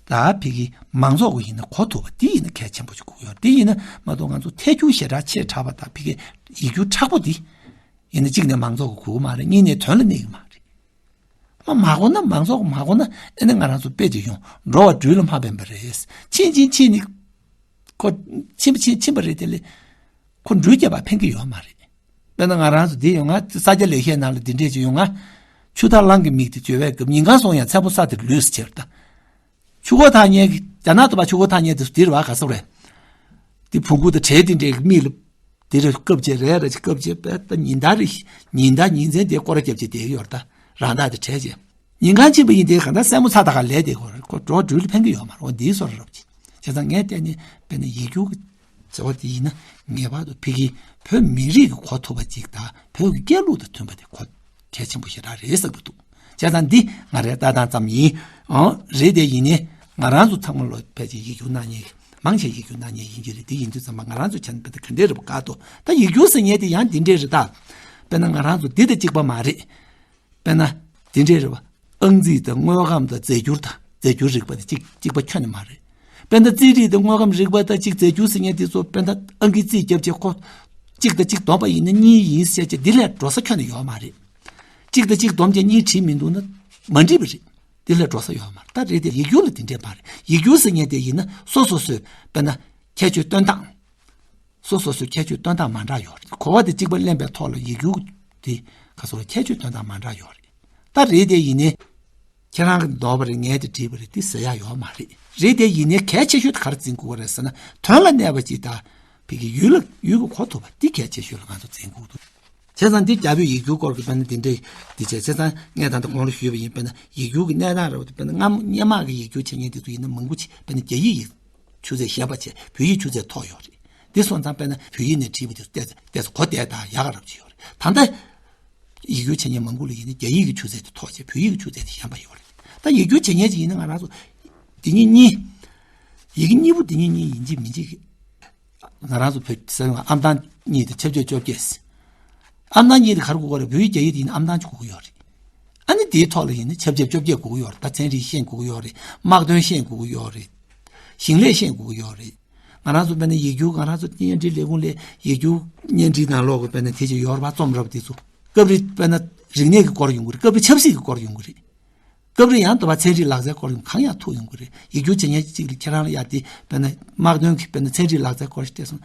ད་ཕ་གི་མང་ཚོགས་ཀྱི་ཡིན་ན་གོ་ཐུབ་པ་འདི་ཡིན་ན་གལ་ཆེན་པོ་ཞིག་དགོས་ཀྱི་ཡོད། འདི་ཡིན་ན་མ་གཏོགས་ང་ཚོ་ཐད་སྒྱུར་ཞེ་དྲག་ཆེ་དྲགས་པ་དང་ཕ་གི་ཡིག་སྒྱུར་མཁྲེགས་པོ་འདི་ཡིན་ན་གཅིག་ནས་མང་ཚོགས་ཀྱི་དགོས་ཀྱི་མ་རེད། གཉིས་ནས་དོན་ལ་གནས་ཀྱི་མ་རེད། མ་མ་གོ་ན་མང་ཚོགས་ཀྱི་མ་གོ་ན་ཨེ་ནི་ང་རང་ཚོ་དཔེ་ཅིག་ཡོང་འགྲོ་བ་སྦྲུལ་ལ་མ་ཕན་པ་རེད། ཕྱིན་ཕྱིན་ཕྱིན་ནི་ཁོ་ཕྱིན་པ་ཕྱིན་ཕྱིན་པ་རེད། དེ་ལས་ཁོ་འགྲུལ་སྐྱེལ་བ་ཕན་གྱི་ཡོད་མ་རེད། དཔེར་ན་ང་རང་ཚོ་འདི་ཡོང་ང་ས་སྐྱ་ལེགས་བཤད་ནང་ལ་འདི་འདྲས་ཅིག་ཡོང་ང་། ཆུ་དྭངས་གླང་གི་མིག་དེ་འཇོ་བའི་སྐབས་ཉིན་གང་སོང་ཡང་མཚན་མོ་ས་དེར་ལུས་སུ་ཁྱེར་ད། ཆུ་འགོ་ཐག་ཉེ་གི་རྒྱ་ནག་ཏུ་བ་ཆུ་འགོ་ཐག་ཉེ་དེ་སུ་དེར་བ་ག་སོ་རེད། དེ་བོང་གུ་དང་བྲལ་དེ་འདྲས་ཀྱི་མིག་ལ་དེ་རེ་སྐབས་བྱེད་རེ་རེ་སྐབས་བྱེད་པས་ད་ཉིན་ཟླ་རེ་ཉིན་ཟླ་ཉིན་མཚན་དེ་སྐོར་ར་རྒྱབ་བྱེད་དེ་ཡོད་ད། རང་ཐག་དེ་བྲལ་བྱེད། ཉིན་གང་ཕྱིན་པ་ཡིན་དེ་ག་ད་སྲས་མོ་ཚ་ད་ག་ལས་དེ་གོ་ཁོ་འགྲོ་འགྲུལ་ལ་ཕན་གི་ཡོད་མ་རེད། འོ་འདིའི་སོར་རབ་ཅིག་བྱས་ཙང་ངས་བལྟས་ནས་དཔེར་ན་ཡིག་སྒྱུར་གྱི་བྱ་བ་དེ་ཡིན་ན་ངེས་པར་དུ་ཕ་གི་བོད་མི་རིགས་ཀྱི་གོ་ཐུབ་པ་ཅིག་དང་བོད་ཀྱི་སྐད་ལུགས་དང་མཐུན་པ་དེ་གོ་གལ་ཆེན་པོ་ཞེ་དྲག་རེད་བསམ་གྱི་འདུག་བྱས་ཙང་འདི་ང་རའི་ལྟ་སྟངས་ཙམ་ཡིན། ཨང་རེད་དེ་ཡིན་ནའི་ང་རང་ཚོ་ཚང་མ་ལོ་ཕལ་ཆེར་ཡིག་སྒྱུར་གནང་མཁན་མང་ཆེ་ཡིག་སྒྱུར་གནང་མཁན་ཡིན་གྱི་རེད། དེ་ཡིན་དུས་ཙམ་པ་ང་རང་ཚོ་བྱས་ན་དཔེ་ད་ག་འདྲས་རེད་པ་དགའ་ཏོ། ད་ཡིག་སྒྱུར་ཟེར་མཁན་དེ་ཡང་འདི་འདྲས་རེད་ད། དཔེར་ན་ང་རང་ཚོ་འདི་ད་གཅིག་པ་མ་རེད། དཔེར་ན་འདི་འདྲས་རེད་པ། ཨང་རྩིས་དང་དངོས་ཁམས་དང་རྫས་འགྱུར་དང་རྫས་འགྱུར་རིག་པ་དེ་གཅིག་གཅིག་པ་ཁྱོན་ནས་མ་རེད། དཔེར་ན་རྩིས་རིག་དང་དངོས་ཁམས་རིག་པ་དང་གཅིག་རྫས་འགྱུར་ཟེར་མཁན་དེ་ཚོ་དཔེར་ན་ཨང་ཀི་རྩིས་རྒྱབ་བྱས་ཁོ་གཅིག་དང་གཅིག་བསྡོམས་པ་ཡིན་ན་གཉིས་ཡིན་ཟེར་བྱས་འདི་ལས་འགྲོ་ས་ཁྱོན་ནས་ཡོད་མ་རེད། གཅིག་དང་གཅིག་བསྡོམས་བྱས་གཉིས་བྲིས་མི་འདུག་ན་མ་འགྲིག་པ་རེད། འདི་ལས་འགྲོ་ས་ཡོད་མ་རེད། ད་རེད་དེ་ཡིག་སྒྱུར་ལ་དེ་འདྲས་མ་རེད། ཡིག་སྒྱུར་ཟེར་མཁན་དེ་ཡིན་ན་སོ་སོ་སོས་དཔེར་ན་ཁྱད་ཆོས་སྟོན་སྟངས། སོ་སོ་སོའི་ཁྱད་ཆོས་སྟོན་སྟངས་མ་འདྲ་ཡོད་རེད། གོ་བ་དེ་གཅིག་པ་ལེན་པའི་ཐོག་ལ་ཡིག་སྒྱུར་དེ་ ག་སོགས་ལ་ཁྱད་ཆོས་དོན་དང་མ་འདྲ་ཡོད་རེད། ད་རེད་དེ་ཡིན་ནའི། ཁྱེད་རང་གིས་འདོགས་པ་རེད། ངས་དེ་བྲིས་པ་རེད། དེ་ཟེར་ཡག་ཡོད་མ་རེད། རེད་དེ་ཡིན་ནའི་གལ་ཆེ་ཤོས་དེ་ག་རེ་འཛིན་དགོས་པ་རེད་ཟེར་ན། དོན་ལ་གནས་པ་ཅིག་དང་། བོད་ཀྱི་ཡུལ་ལ་ཡུལ་གྱི་གོ་ཐུབ་པ་དེ་གལ་ཆེ་ཤོས་ལ་ང་ཚོ་འཛིན་དགོས་འདུག་བྱས་ཙང་འདི་རྒྱ་བོད་ཡིག་སྒྱུར་སྐོར་གྱི་དཔེར་ན་འདི་འདྲའི་འདི་བྱས། བྱས་ཙང་ངས་ད་ལྟ་གོང་ལ་ཞུས་པ་ཡིན། དཔེར་ན་ཡིག་སྒྱུར་གྱི་གནས་སྟངས་རེད་བ། དེ་དཔེར་ན་སྔ་མ་སྔོན་མ་གི་ཡིག་སྒྱུར་བྱེད་མཁན་དེ་ཚོ་ཡིན་ན་མང་པོ་ཅིག་དཔེར་ན་རྒྱ་ཡིག་ཡིག་ཆུ་ཚད་ཞན་པ་བྱས། བོད་ཡིག་ཆུ་ཚད་མཐོ་ཡོད་རེད། འདི་སོང་ཙང་དཔེར་ན་བོད་ཡིག་ནས་བྲིས་པ་དེ་ཚོ་ཏོག་ཙམ་ཏོག་ཙམ་གོ་བདེ་དང་ཡག་ག་རབ་ཅིག་ཡོད་རེད། ད་ལྟ་ཡིག་སྒྱུར་བྱེད་མཁན་མང་པོ་ལ་ཡིན་ན་རྒྱ་ཡིག་གི་ཆུ་ཚད་དེ་མཐོ་བྱས། བོད་ཡིག་གི་ཆུ་ཚད་དེ་ཞན་པ་ཡོད་རེད། ད་ཡིག་སྒྱུར་བྱེད་མཁན་ཅིག་ཡིན་ན་ང་རང་ཚོ་འདི་གཉིས་གཉིས། ཡི་གེ་གཉིས་པོ་འདི་གཉིས་གཉིས་ཡིན་གཅིག་མིན་གཅིག་ང་རང་ཚོ་བོད་ཟེར་བ་ཨམ་ཐང་གཉིས་དེ་ཆབ་ཆ་བཅོ་བརྒྱད་ཟེར། ཨམ་ཐང་གཉིས་དེ་ག་རེ་དགོས་ཀྱི་རེད། བོད་ཡིག་རྒྱ་ཡིག་དེ་ཡིན་ན་ཨམ་ཐང་གཅིག་དགོས་ཀྱི་ཡོད་རེད། ཨ་ནི་དེའི་ཐོག་ལ་ཡིན་ན་ཆབ་ཆ་བཅོ་བརྒྱད་དགོས་ཀྱི་ཡོད་རེད། ད་ཚན་རིག་ཤེས་དགོས་ཀྱི་ཡོད་རེད། དམག་དོན་ཤེས་དགོས་ཀྱི་ཡོད་རེད། ཞིང་ལས་ཤེས་དགོས་ཀྱི་ཡོད་རེད། ང་རང་ཚོ་དཔེར་ན་ཡིག་སྒྱུར། ང་རང་ཚོ་བརྙན་འཕྲིན་ལས་ཁུངས་ལ་ཡིག་སྒྱུར་བརྙན་འཕྲིན་ནང་ལོགས་ཀྱི་དཔེར་ན་དེ་ཅིག་ཡོད་རེད་པ། རྩོམ་རབ་དེ་ཚོ་སྐབས་རེ་དཔེར་ན་རིག་གནས་ཀྱི་སྐོར་ཡོང་གི་རེད། སྐབས་རེ་ཆབ་སྲིད་ཀྱི་སྐོར་ཡོང་གི་རེད། སྐབས་རེ་ཡང་དུ་བ་ཚན་རིག་ལག་རྩལ་སྐོར་ཡང་གང་ཡང་ཐུག་ཡོང་གི་རེད། ཡིག་སྒྱུར་བྱེད་མཁན་གཅིག་ལ་ཁྱེད་རང་ལ་ཡ་དེ་དཔེར་ན་དམག་དོན་གྱི་དཔེར་ན་ཚན་རིག་ལག་རྩལ་སྐོར་ཞིག་སྤྲད་སོང་།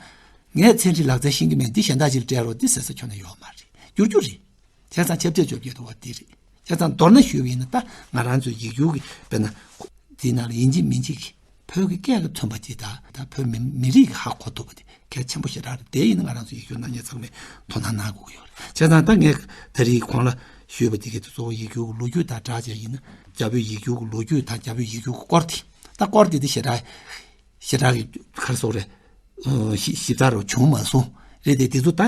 ངས་ཚན་རིག་ལག་རྩལ་ཤེས་ཀྱི་མེད། འདི་གཞན་དག་ཅིག་ལ་སྤྲད་རོགས་འདི་ཟེར་ས་ཁྱོན་ནས་ཡོད་མ་རེད། འགྱུར་རྒྱུ་རེད། བྱས་ཙང་ཆབ་ཆ་བཅོ་བརྒྱད་དུ་བ་འདི་རེད། བྱས་ཙང་མདོར་ན་ཞུས་པ་ཡིན་ན། ད་ང་རང་ཚོའི་ཡིག་སྒྱུར་གྱི་དཔེར་ན་འདི་ནང་ལ་ཡིན་གཅིག་མིན་གཅིག་གི་བོད་ཀྱི་སྐད་ཀྱི་མཐུན་པ་ཅིག་དང་། ད་བོད་མི་མི་རིགས་ཀྱི་ཧ་གོ་ཐུབ་པ་དེ་གལ་ཆེན་པོ་ཞེ་དྲག་རེད། དེ་ཡིན་ན་ང་རང་ཚོ་ཡིག་སྒྱུར་གནང་མཁན་ཚང་མས་དོ་སྣང་གནང་དགོས་ཀྱི་ཡོད་རེད། བྱས་ཙང་ད་ངས་ད་རེས་གོང་ལ་ཞུས་པ་དེ་གའི་གཙོ་བོ་ཡིག་སྒྱུར་གྱི་ལོ་རྒྱུས་དང་སྦྲགས་བྱས་ཡིན་ན། རྒྱ་བོད་ཡིག་སྒྱུར་གྱི་ལོ་རྒྱུས་དང་རྒྱ་བོད་ཡིག་སྒྱུར་གྱི་སྐོར་དེ། ད་སྐོར་དེ་དེ་ཞེ་དྲག་ཞེ་དྲག་གི་ག་རེ་ཟེར་དགོས་རེད། ཨ་ཞིབ་ཞིབ་ཚགས་རུ་བྱུང་མ་སོང་། རེད་དེ། དེ་ཚོ་ད་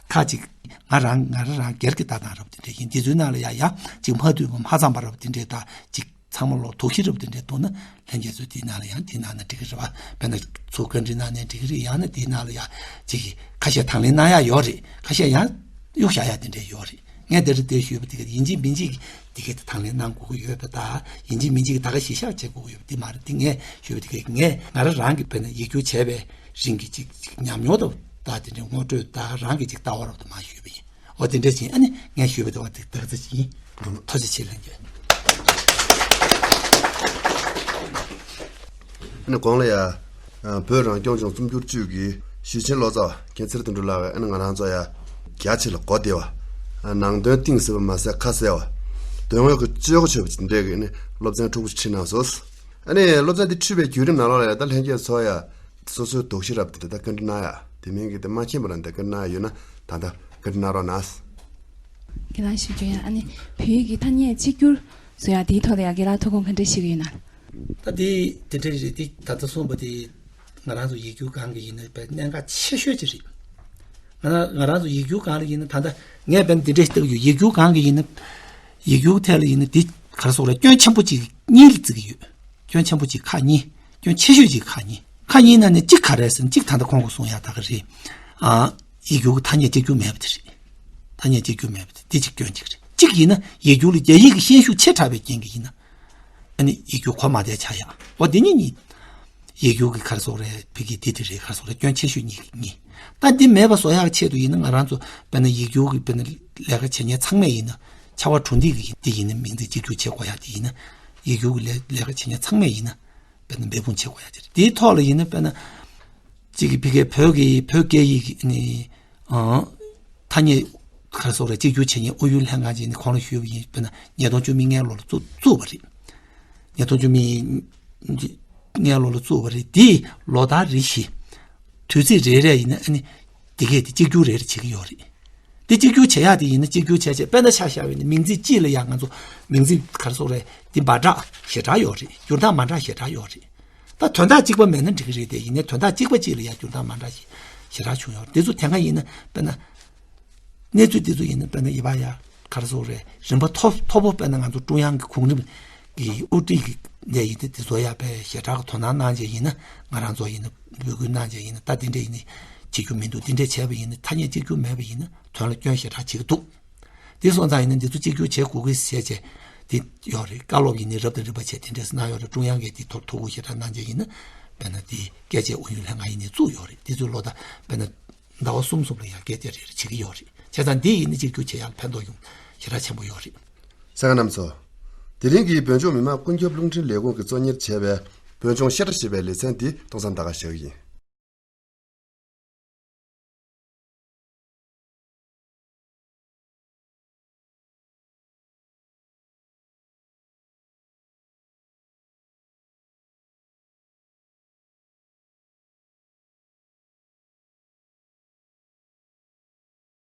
ཁ་ཅིག་ང་རང་ང་རང་རང་སྒེར་གྱི་ལྟ་སྟངས་རབ་དེ་འདྲ་ཡིན། དེ་ཚོའི་ནང་ལ་ཡ་ཡ་ཅིག་མ་འདུས་པ་མ་ཚང་པ་རབ་དེ་འདྲ་དང་། ཅིག་ཚང་མ་ལོག་དོགས་གཞི་རབ་དེ་འདྲ་འདུག་ན། ལྷན་རྒྱས་ཚོས་དེའི་ནང་ལ་ཡང་དེའི་ནང་ན་འགྲིག་གི་རེད་པ། དཔེར་ན་ཚུར་བཀའ་འདྲི་གནང་ནའི་འགྲིག་གི་རེད། ཡང་ན་དེའི་ནང་ལ་ཡ་ཅིག་ཁ་ཤས་དང་ལེན་གནང་ཡ་ཡོད་རེད། ཁ་ཤས་ཡང་གཡུག་བཞག་ཡ་དེ་འདྲ་ཡོད་རེད། ངས་དེ་རིང་དེ་ཞུས་པ་དེ་ག་ཡིན་གཅིག་མིན་གཅིག་དེ་ག་དེ་དང་ལེན་གནང་དགོས་ཀྱི་ཡོད་པ་དང་། ཡིན་གཅིག་མིན་གཅིག་ད་ག་གཞི་བཞག་བྱེད་དགོས་ཀྱི་ཡོད་པ་དེ་མ་རེད། དེ་ངས་ཞུས་པ་དེ་ག་ངས་ང་རང་རང་གི་དཔེར་ན་ཡིག་སྒྱུར་བྱས་པའི་རིང་གི་ཅིག་ཅིག་ཉམས་མྱོང་དང་། ད་དེ་འདྲའི་ངོ་སྤྲོད་དང་རང་གི་ཅིག་ལྟ་བ་རབ་ཏུ་མ་ཞུས་པ་ཡིན། འོ་དེ་འདྲ་ཅིག་ཨ་ནི་ངས་ཞུས་པ་དེ་བ་དེ་ད་ག་ཚོད་ཅིག་ཡིན། ཐུགས་རྗེ་ཆེ་ལྷན་རྒྱས། ཨ་ནི་གོང་ལ་ཡ། ཨ་བོད་རང་སྐྱོང་ལྗོངས་རྩོམ་སྒྱུར་ཅུས་ཀྱི་ཞུས་ཆེན་ལོ་ཙཱ་བ་རྒན་ཚེ་རིང་དོན་གྲུབ་ལགས་ཀྱིས་ཨ་ནི་ང་རང་ཚོ་ཡ་རྒྱ་ཆེ་ལ་གོ་བདེ་བ། ཨ་ནང་དོན་གཏིང་ཟབ་པ་མ་ཟད་ཁ་གསལ་བ། དོན་དངོས་ཀྱི་སྤྱོད་གོ་ཆོད་པ་ཅིག་འདྲ་གི་ཨ་ནི་སློབ་ཚན་འཁྲུག་པོ་ཅིག་ཁྲིད་གནང་སོང་། ཨ་ནི་སློབ་ཚན་འདི་ཁྲིད་པའི་བརྒྱུད་རིམ་ནང་ལོགས་ལ་ཡ་ད་ལྷན་རྒྱས་ཚོ་ཡ་སོ་སོའི་དོགས་གཞི་རབ་དེ་འདྲ་ད་བཀའ་འདྲི་གནང་ཡ། དེ་མིན་གྱི་དེ་མ་མཁྱེན་པ་རང་དེ་བཀའ་འདྲི་གནང་ཡ་ཡོད་ན་ད་ལྟ་བཀའ་འདྲི་གནང་རོགས་གནང་། རྒན་ལགས་ཞུ་རྒྱུ་ཡ། ཨ་ནི་བོད་ཡིག་གི་ཐ་སྙད་གཅིག་གྱུར་བཟོ་ཡ་དེའི་ཐོག་ལ་ཡ་རྒན་ལགས་ཐུགས་དགོངས་ག་འདྲ་བཞེས་ཀྱི་ཡོད་ན། ད་དེ་དེ་འདྲ་རེད། དེ་ད་ལྟ་གསུངས་པ་དེ་ང་རང་ཚོ་ཡིག་སྒྱུར་སྒང་གི་ཡིན་ན་དཔེ་གནད་འགག་ཆེ་ཤོས་ཅིག་རེད། ང་རང་ང་རང་ཚོ་ཡིག་སྒྱུར་སྒང་ལ་ཡིན་ན་ད་ལྟ་ངས་དཔེར་ན་དེ་འདྲ་ཞིག་ལྟ་གི་ཡོད། ཡིག་སྒྱུར་སྒང་གི་ཡིན་ན། ཡིག་སྒྱུར་ཐད་ལ་ཡིན་ན་དེ་ག་རེ་ཟེར་དགོས་རེད། སྐྱོན་ཆེན་པོ་ཅིག་གཉིས་ལ་བརྩི་གི་ཡོད། སྐྱོན་ཆེན་པོ་ཅིག་ཁག་གཉིས། སྐྱོན་ཆེ་ཤོས་ཅིག་ཁག་གཉིས། ཁག་གཉིས་ནང་ནས་གཅིག་ག་རེ་ཟེར་ན། གཅིག་ད་ལྟ་ཁོང་གིས་གསུང་ཡག་ད་ག་རེད། ཨ་ཡིག་སྒྱུར་གྱི་ཐ་སྙད་གཅིག་གྱུར་མེད་པ་དེ་རེད། ཐ་སྙད་གཅིག་གྱུར་མེད་པ་དེ་དེ་གཅིག་སྐྱོན་གཅིག་རེད། གཅིག་ཡིན་ན་ཡིག་སྒྱུར་ལ་རྒྱ་ཡིག་གི་ཤན་ཤུགས་ཆེ་དྲགས་པའི་རྐྱེན་གྱིས་ཡིན་ན། ཨ་ནི་ཡིག་སྒྱུར་གོ་མ་བདེ་ཆགས་ཡག་འོ་དེ་གཉིས་གཉིས། ཡིག་སྒྱུར་གྱི་ག་རེ་ཟེར་དགོས་རེད། བོད་ཀྱི་དེ་དེ་རེད། ག་རེ་ཟེར་དགོས་རེད། སྐྱོན་ཆེ་ཤོས་གཉིས་གཉིས། ད་འདི་མེད་པ་བཟོ་ཡག་ཆེད་དུ་ཡིན་ན་ང་རང་ཚོ་དཔེར་ན་ཡིག་སྒྱུར་གྱི་དཔེར་ན་ལས་ཀ་བྱེད་མཁན་ཚང་མས་ཡིན་ན། ཕྱར་བ་གྲུ་འདེགས་ཀྱི་དེ་ཡིན་ན་མིང་ཚིག་གཅིག་གྱུར་བྱེད་དགོས་ཡག་དེ་ཡིན་ན། ཡིག་སྒྱུར་གྱི་ལས་ལས་ཀ་བྱེད་མཁན་ཚང་མས་ཡིན་ན་དཔེར་ན་འབད་འབུངས་བྱེད་དགོས་ཡག་དེ་རེད། དེའི་ཐོག་ལ་ཡིན་ན་དཔེར་ན་གཅིག་གི་ཕ་གི་བོད་ཀྱི་བོད་སྐད་ཡིག་ནི་ཨང་ཐ་སྙད་ག་རེ་ཟེར་དགོས་རེད། གཅིག་གྱུར་བྱེད་མཁན་ཨུ་ཡོན་ལྷན་ཁང་ཅིག་ནི་གོང་ལ་ཞུས་པ་ཡིན། དཔེར་ན་ཉིས་སྟོང་བཅུ་མེད་ལྔའི་ལོ་ལ་བཙུགས་བཙུགས་པ་རེད། ཉིས་སྟོང་བཅུ་མེད་ལྔའི་ལོ་ལ་བཙུགས་པ་རེད། དེ་ལོ་ལྟར་རེ་བཞིན་དུས་ཚིགས་རེ་རེ་ཡིན་ན་ཨ་ནི་དེ་གས་དེ་གཅིག་གྱུར་རེ་རེ་བྱེད་ཀྱི་ཡོད་རེད། དེ་གཅིག་གྱུར་བྱེད་ཡག་དེ་ཡིན་ན་གཅིག་གྱུར་བྱས་བྱས། དཔེར་ན་ཆ་བཞག་པ་ཡིན་ན་མིང་ཚིག་གཅིག་ལ་ཡང་ང་ཚོ་མིང་ཚིག་ག་རེ་ཟེར་དགོས་རེད། དེ་འབའ་སྒྲ་ཞེ་དྲག་ཡོད་རེད། འགྱུར་སྟངས་མ་འདྲ་ཞེ་དྲག་ཡོད་རེད། ད་དོན་དག་གཅིག་པ་མེད་ན་འགྲིག་གི་རེད། དེ་ཡིན་ནའི་དོན་དག་གཅིག་པ་གཅིག་ལ་ཡང་འགྱུར་སྟངས་མ་འདྲ་ཞིག་ཞེ་དྲག་བྱུང་ཡོད་རེད། དེ་ཚོ་དེ་སྔ་ཡིན་ན་དཔེར་ན། གནས་ཚུལ་དེ་ཚོ་ཡིན་ན་དཔེར་ན་ཡིན་པ་ཡ་ག་རེ་ཟེར་དགོས་རེད། རིམ་པ་མཐོ་མཐོ་པོ་དཔེར་ན་ང་ཚོ་ཀྲུང་དབྱང་གི་གོང་རིམ་གྱི་དབུ་ཁྲིད་ཀྱི་ལས་ཡིན་ཏེ། དེ་ཚོ་ཡ་དཔེ་ཞེ་དྲག་གི་དོ་སྣང་གནང་བྱས་ཡིན་ན། ང་རང་ཚོ་ཡིན་ན་འབོད་སྐུལ་གནང་བྱས་ཡིན་ན། ད་དེ་འདྲ་ཡིན་ནའི་བྱེད་རྒྱུ་མི་འདུག་དེ་འདྲ་བྱས་པ་ཡིན་ན། ཐ་སྙད་གཅིག་གྱུར་མེད་པ་ཡིན་ན་དོན་ལ་སྐྱོན་ཞེ་དྲག་བྱེད་ཀྱི་འདུག་དེ་སོང་ཙང་ཡིན་ན་འདི་ཚོ་གཅིག་གྱུར་བྱེད་དགོས་ཀྱི་བྱས་བྱས་དེ་ཡོད་རེད། བཀའ་སློབ་ཡིན་ནའི་རབ་དང་རིམ་པ་བྱས་དེ་འདྲས་གནང་ཡོད་རེད། ཀྲུང་དབྱང་གིས་དེ་ཐོག་ཐུགས་ཁུར་ཞེ་དྲག་གནང་བྱས་ཡིན་ན། དཔེར་ན་དེ་སྐད་ཆའི་ཨུ་ཡོན་ལྷན་ཁང་ཡིན་ནའི་བཙུགས་ཡོད་རེད། དེ་ཚོའི་ལོ་ལྟར་དཔེར་ན་ཟླ་བ་གསུམ་གསུམ་ལ་ཡང་སྐད་ཆ་རེ་རེ་བྱེད་ཀྱི་ཡོད་རེད། བྱས་ཙང་འདི་ཡིན་ན་གཅིག་གྱུར་བྱེད་ཡག་ལ་ཕན་ཐོགས་ཡོང་ཞེ་དྲག་ཆེན་པོ་ཡོད་རེད། གསན་མཁན་རྣམ་ཚོ། དེ་རིང་གི་བོད་ལྗོངས་མི་དམངས་ཀུན་ཁྱབ་རླུང་འཕྲིན་ལས་ཁུངས་ཀྱིས་གཙོ་གཉེར་བྱས་པའི་བོད་ལྗོངས་བཤད་གྲྭ་ཞེས་པའི་ལེ་ཚན་འདི་ཏོག་ཙམ་ད་ག་བཞག་གི་ཡིན།